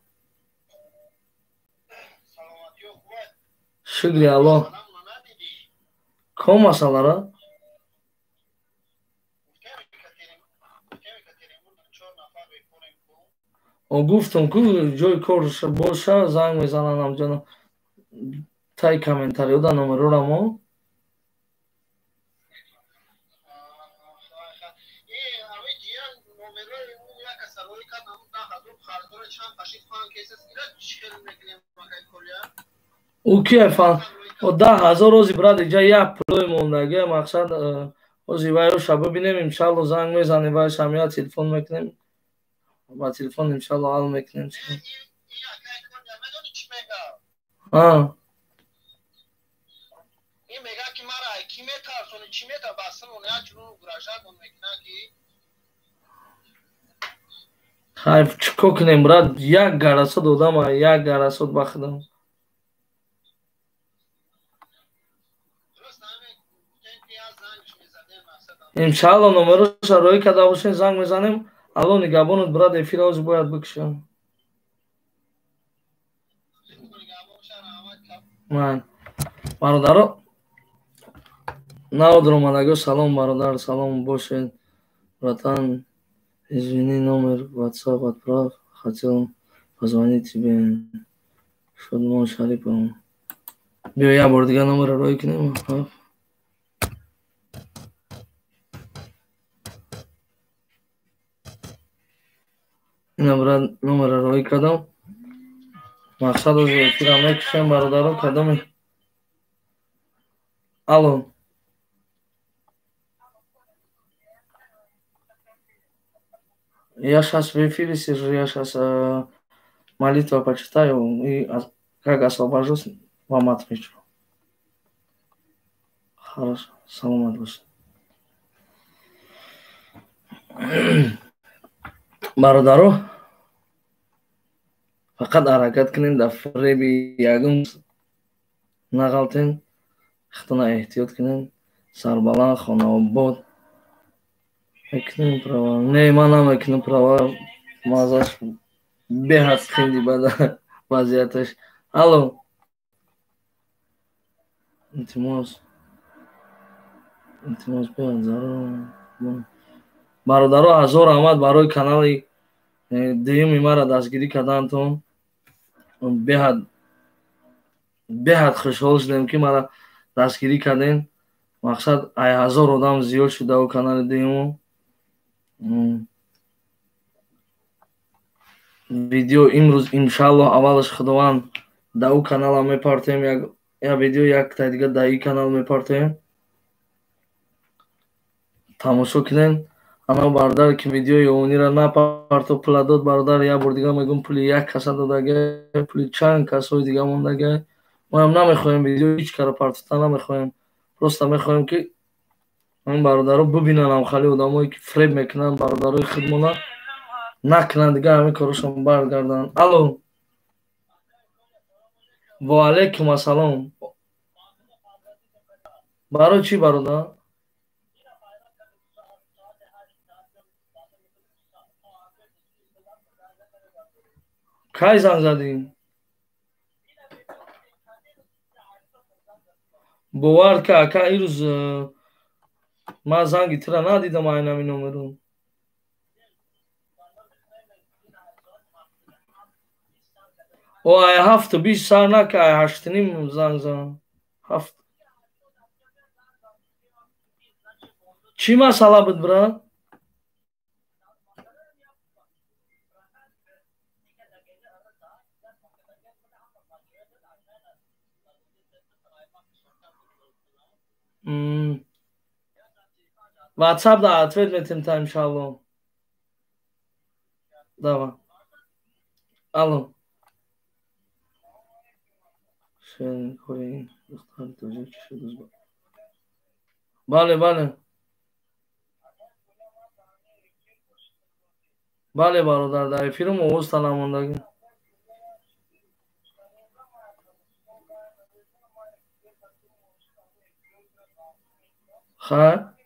Шукри Аллоҳ. Ком масъалара? Гуфтам ку, ҷои кор боша, занг мезананд. Ҳамҷона тай комментариёда номерора мо. Ӯ ки фан 10 000 ози, брат, иҷа як пулои мондагия. Мақсад, ози вайоша бибинем, иншалло, занг мезанем, вайшам я телефон мекунем, ба телефон, иншалло, ҳал мекунем. А ин мега, ки мара ки метарсони, чи мета басимон, як чунон угрожать мекунад, ки Хайф, чӣ кор кунем, брат? Як гарасод одама, як гарасод ба худам. Иншалло, номероша роӣ карда бошем, занг мезанем. Алло нигаҳбонат, брат. Эфира ҳозир бояд бикушам ман. Бародаро, наводр омадагиҳо, салом, бародар, салом бошед. Братан, извини, номер WhatsApp отправь, хотел позвонить тебе. Шодмон Шарипов, биё, як бор дига номерро роӣ кунем. Ина, брат, номерро роӣ кардам. Мақсад, ҳозир эфира мекушем, бародаро. Кадоми? Алло. Я сейчас в эфире сижу, я сейчас молитву почитаю и как освобожусь, вам отвечу. Хорошо, саломат бошед. Бародаро, фақат ҳаракат кунед, дар фиреби ягон нағалтен, худтона эҳтиёт кунед. Сарбаланд, хонаобод. Мекунем права? Не, ман намекунам права, мазаш беҳад хинди бада вазъияташ. Алло, илтимос, илтимос, беҳад зарур. Бародаро, ҳазор раҳмат барои канали дуюми маро дастгирӣ кардантон. Беҳад, беҳад хушҳол шудем, ки мара дастгирӣ кардем. Мақсад, ай 1000 одам зиёд шуда у канали дуюму. Видео имрӯз, иншалло, аввалаш, худованд, да ӯ каналам мепартоем як видео, якта дига да ин канал мепартоем, тамошо кунем. Ана бародар, ки видеои онира напарто, пула дод, бародар, як бор дига мегӯм, пули як каса додага, пули чанд касои дига мондага. Мо ҳам намехоҳем видео ҳеҷ кара партофта намехоҳем. Просто мехоҳем, ки ҳамин бародаро бибинанд, ҳамхали одамое ки фреб мекунанд бародарои худмона, накунанд дига ҳамин корошон, баргарданд. Алло, ва алайкум ассалом. Барои чӣ, бародар? Кай занг задӣ? Бовар ка, ака, ирӯз ман занги тура надидам, айнами номеру. О, ай 7:20 сар нака, ай 8:30 занг зан. Ҳафт. Чӣ масъала буд, брат? Ватсап да ответ метем та, иншалло. Давай. Алло. Бале, бале. Бале, бародар, дар эфирум, овозта намондагӣ. Хайр.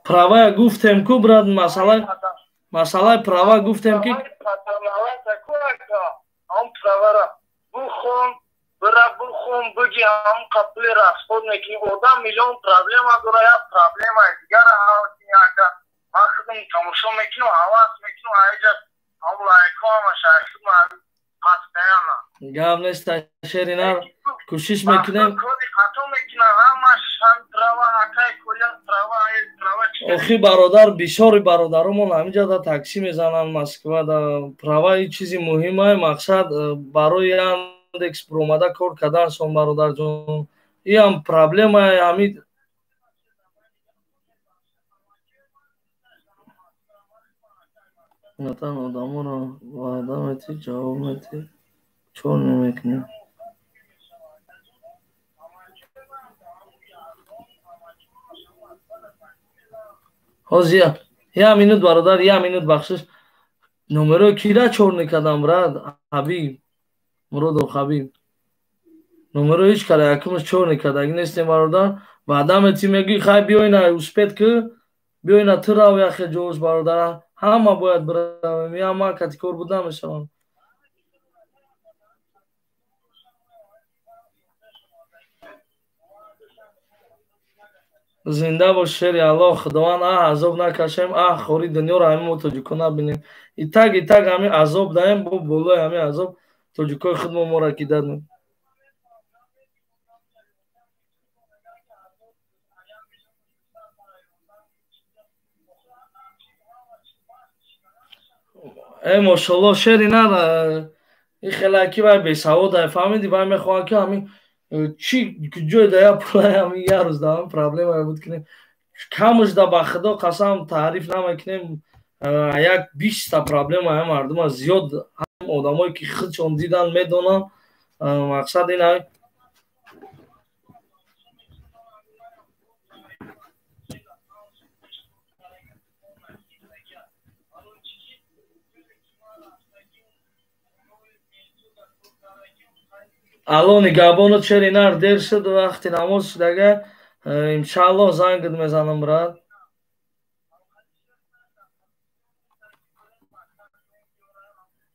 Права гуфтем ку, брат, масъалаи права гуфтем ки ҳам правара бухон, бира бухон, буги ҳам қапли расход мекунӣ. Одам миллион проблема дора, як проблемаи дигара ҳал кунӣ, ака. Ман худам тамошо мекунам, ҳавас мекунам, аиҷа ҳам лайкҳо ҳамаш айхудам пастаяна. Гап нест, шери нар, кӯшиш мекунем. Коди хато мекунам, ҳамаш ҳам права, акай коля, права, права. Охи, бародар, бисёри бародаромон ҳаминҷа да такси мезананд, Москва да. Права и чизи муҳимае, мақсад барои Яндекс буромада кор кардан сон, бародарҷон. Иам проблемае ҳамин. Натан одаморо ваъда метӣ, ҷавоб метӣ, чор намекунӣ. Ҳозир як минут, бародар, як минут, бахшиш. Номерои кира чор мекардам, брат? Ҳабиб Муродов, Ҳабиб. Номеро ҳеҷ кара якумаш чор мекардаги нестем, бародар. Ваъда метӣ, мегӯӣ, хай, биёина, успеть ки, биёина, ту рав яхе ҷош, бародар. Ҳама бояд биравем, я ман кати кор буда мешавам. Зинда бош, шери Аллоҳ. Худованд аҳ азоб накашем, аҳ хори дунёро ҳамин мо тоҷико набинем. Итак, итак, ҳамин азоб даем, бо болои ҳамин азоб тоҷикои худмо моро кидад. Э, мошалло, шери нар, ин хелаки вай бесавода, фаҳмиди? Вай мехоҳад ки ҳамин чӣ ҷой да я пулай, ҳамин як рӯз да ҳамин проблема буд кунем. Камаш да, ба худо қасам, таъриф намекунем, як 20-та проблема ҳам мардума зиёд, ҳам одамое ки худшон дидан, медонанд. Мақсад ин алло нигаҳбонат, шери нар, дер шуд, вақти намоз шудага. Иншаалло, зангит мезанам, брат.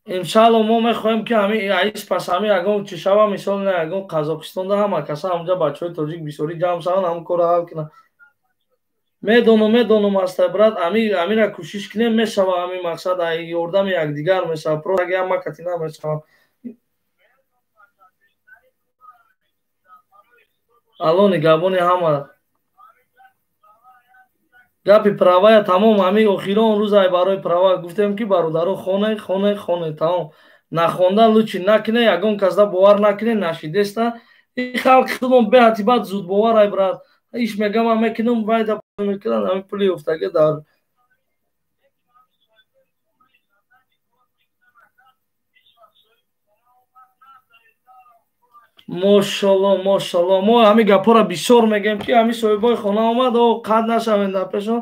Иншаалло, мо мехоҳем ки ҳами аис пас ҳами ягон чӣ шава, мисол на ягон Қазоқистонда ҳама каса ҳамҷа бачаҳои тоҷик бисёрӣ ҷамъ шаванд, ҳамн корро ҳал кунанд. Медонам, медонам, аста, брат, амира кӯшиш кунем, мешава. Ҳамин мақсад ёрдами якдигар мешава, просто ҳама кати намешава. Алло нигаҳбони ҳама. Гапи правая тамом, ҳамин охирон рӯзай барои права гуфтем ки бародаро, хоне, хоне, хоне, тамом. Нахонда лучше накуне, ягон касда бовар накуне, нашидеста. Ин халқи худмон беҳати бад зудбоварай, брат. Иш мега ман мекунам, вайда мекунам, ҳамин пули ёфтага дар Мошалло, мошалло. Мо ҳамин гапҳоро бисёр мегӯем, ки ҳамин соҳибои хона омад, о қад нашавем дар пешон,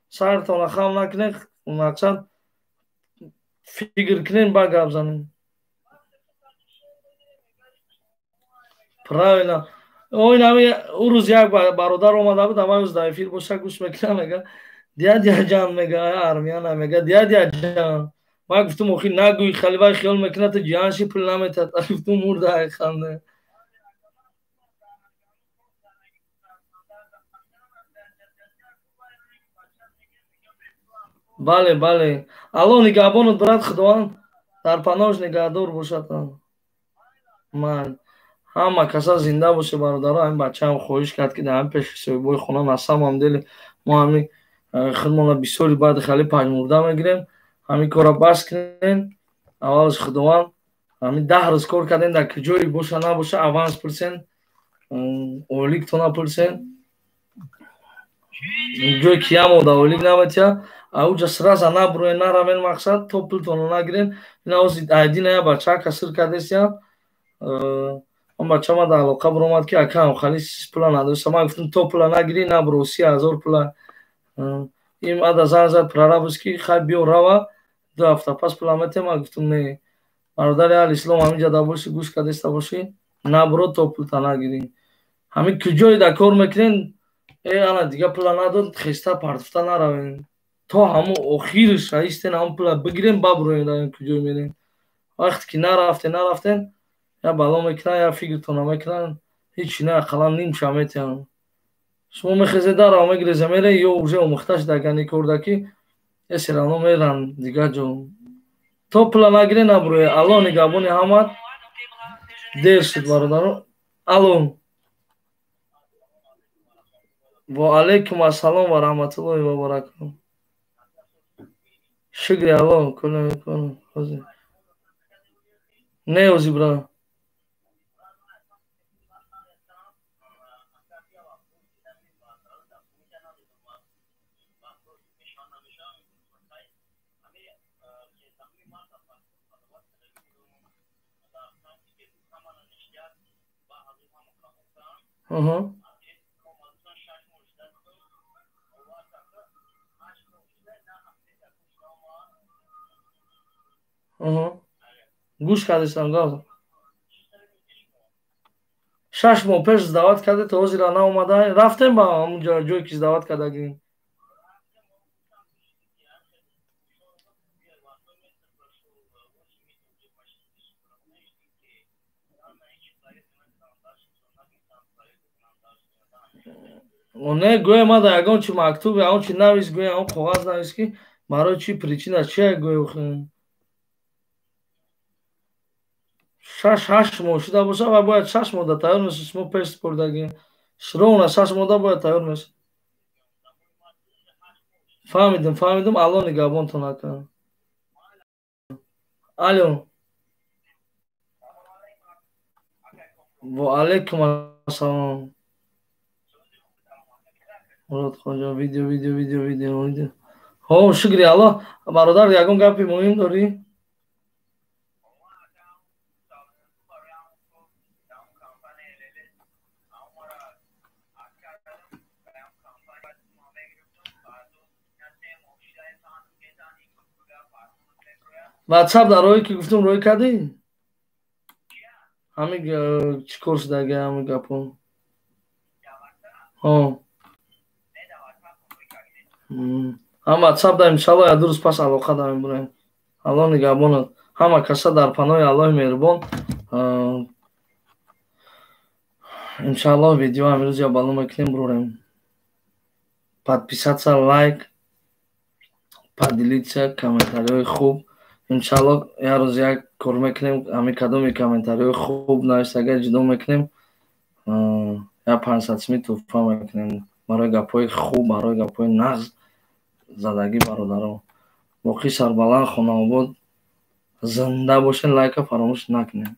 сартона хам накунем, мақсад фикр кунем, ба гап занем. Правильно. Ин ҳами ӯ рӯз як бародар омада буд, ҳамаи рӯз дар эфир боша, гӯш мекунам, мега дядя ҷан, мега армяна, мега дядя ҷан. Ман гуфтум, охи нагӯй, хали вай хиёл мекунад ту ҷиҳанши, пул наметиҳад. Гуфтум, мурда ханде. Бале, бале, Алло нигаҳбонат, брат, Худованд дар паноҳш нигаҳдор бошад. Ман ҳама каса зинда боше, бародаро. Ҳамин бачаам хоҳиш кард, ки дар ҳамин пеши соҳибои хона на самом деле мо ҳамин худмона бисёри баъди хали пажмурда мегирем. Ҳамин корро бас кунем. Аввалаш Худованд, ҳамин 10 рӯз кор кардем, дар куҷое боша набоша, аванс пурсен, ойликтона пурсен. Ҷое ки ямода ойлик наметиҳад, ауҷа сразу набуроен, наравен, мақсад то пултонро нагирен. Ин айдина я бачаака сир кардесиям. Он бача ма дар алоқа биромад, ки акаам хали пула надошта. Ман гуфтам, то пула нагирӣ, набуро, 30 000 пула. Ин ада занг зад прорабус, ки хай биё, рава, 2 ҳафта пас пула метем. Ман гуфтам, не, бародари аҳли ислом, ҳаминҷа да бошӣ, гӯш кардеста бошӣ, набуро то пулта нагирӣ. Ҳамин куҷое дар кор мекунен, э ана дига пула надод, хеста партофта наравен, то ҳамун охириш раистен, ҳамун пула бигирем, бабуроем, равем куҷое мерем. Вақте ки нарафтен, нарафтен, я бало мекунан, я фикртона мекунан, ҳечи не, ақаллан нимша метиҳанд. Шумо мехезе, дарав мегирезе, мере, ё уже омӯхта шуда корда, ки э всё равно меран дигар ҷо. То пула нагире, набурое. Алло нигаҳбони ҳамат. Дер шуд, бародаро. Алло, ва алайкум ассалом ва раҳматуллоҳи ва баракатуҳ. Шукри Алло. Не, ози бра. Аҳа. Аҳа. Гӯш кардистам, гап. 6 моҳ пеш сдавать карде, то ҳозира наомада. Рафтем ба ҳамун ҷое ки сдавать кардагим. Не, гӯя ма дар ягон чи мактуб, ягон чи навис, гӯя ягон коғаз навис, ки барои чи причина чия, гӯя 6-8 моҳ шуда боша ва бояд 6 моҳ да тайёр мешид. Шумо пеш супордагӣ ровно 6 моҳ да бояд тайёр мешид. Фаҳмидам, фаҳмидам. Алло нигаҳбонтон ака. Алло, ва алайкум ассалом. Мурод хоҷа, видео, видео, видео, видео, видео. Ҳо, шукри Аллоҳ. Бародар, ягон гапи муҳим дорӣ? Ватсап дар роҳе ки гуфтум, роҳӣ кардӣ? Ҳамин чӣ кор шудаги ҳамин гапҳо? Ҳо, ҳам ватсап да, иншалло, як ду рӯз пас алоқа да мебурем. Аллоҳ нигаҳбонат. Ҳама каса дар паноҳи Аллоҳи меҳрубон. Иншалло, видео ҳамирӯз я бало мекунем, бурорем. Подписаться, лайк, поделиться, комментариҳои хуб. Иншалло, як рӯз як кор мекунем, ҳамин кадоми комментариҳои хуб нависага ҷудо мекунем, як 500 сими тӯҳфа мекунем барои гапҳои хуб, барои гапҳои нағз задагӣ. Бародаро, боқӣ сарбаланд, хонаобод, зинда бошед. Лайка фаромӯш накунед.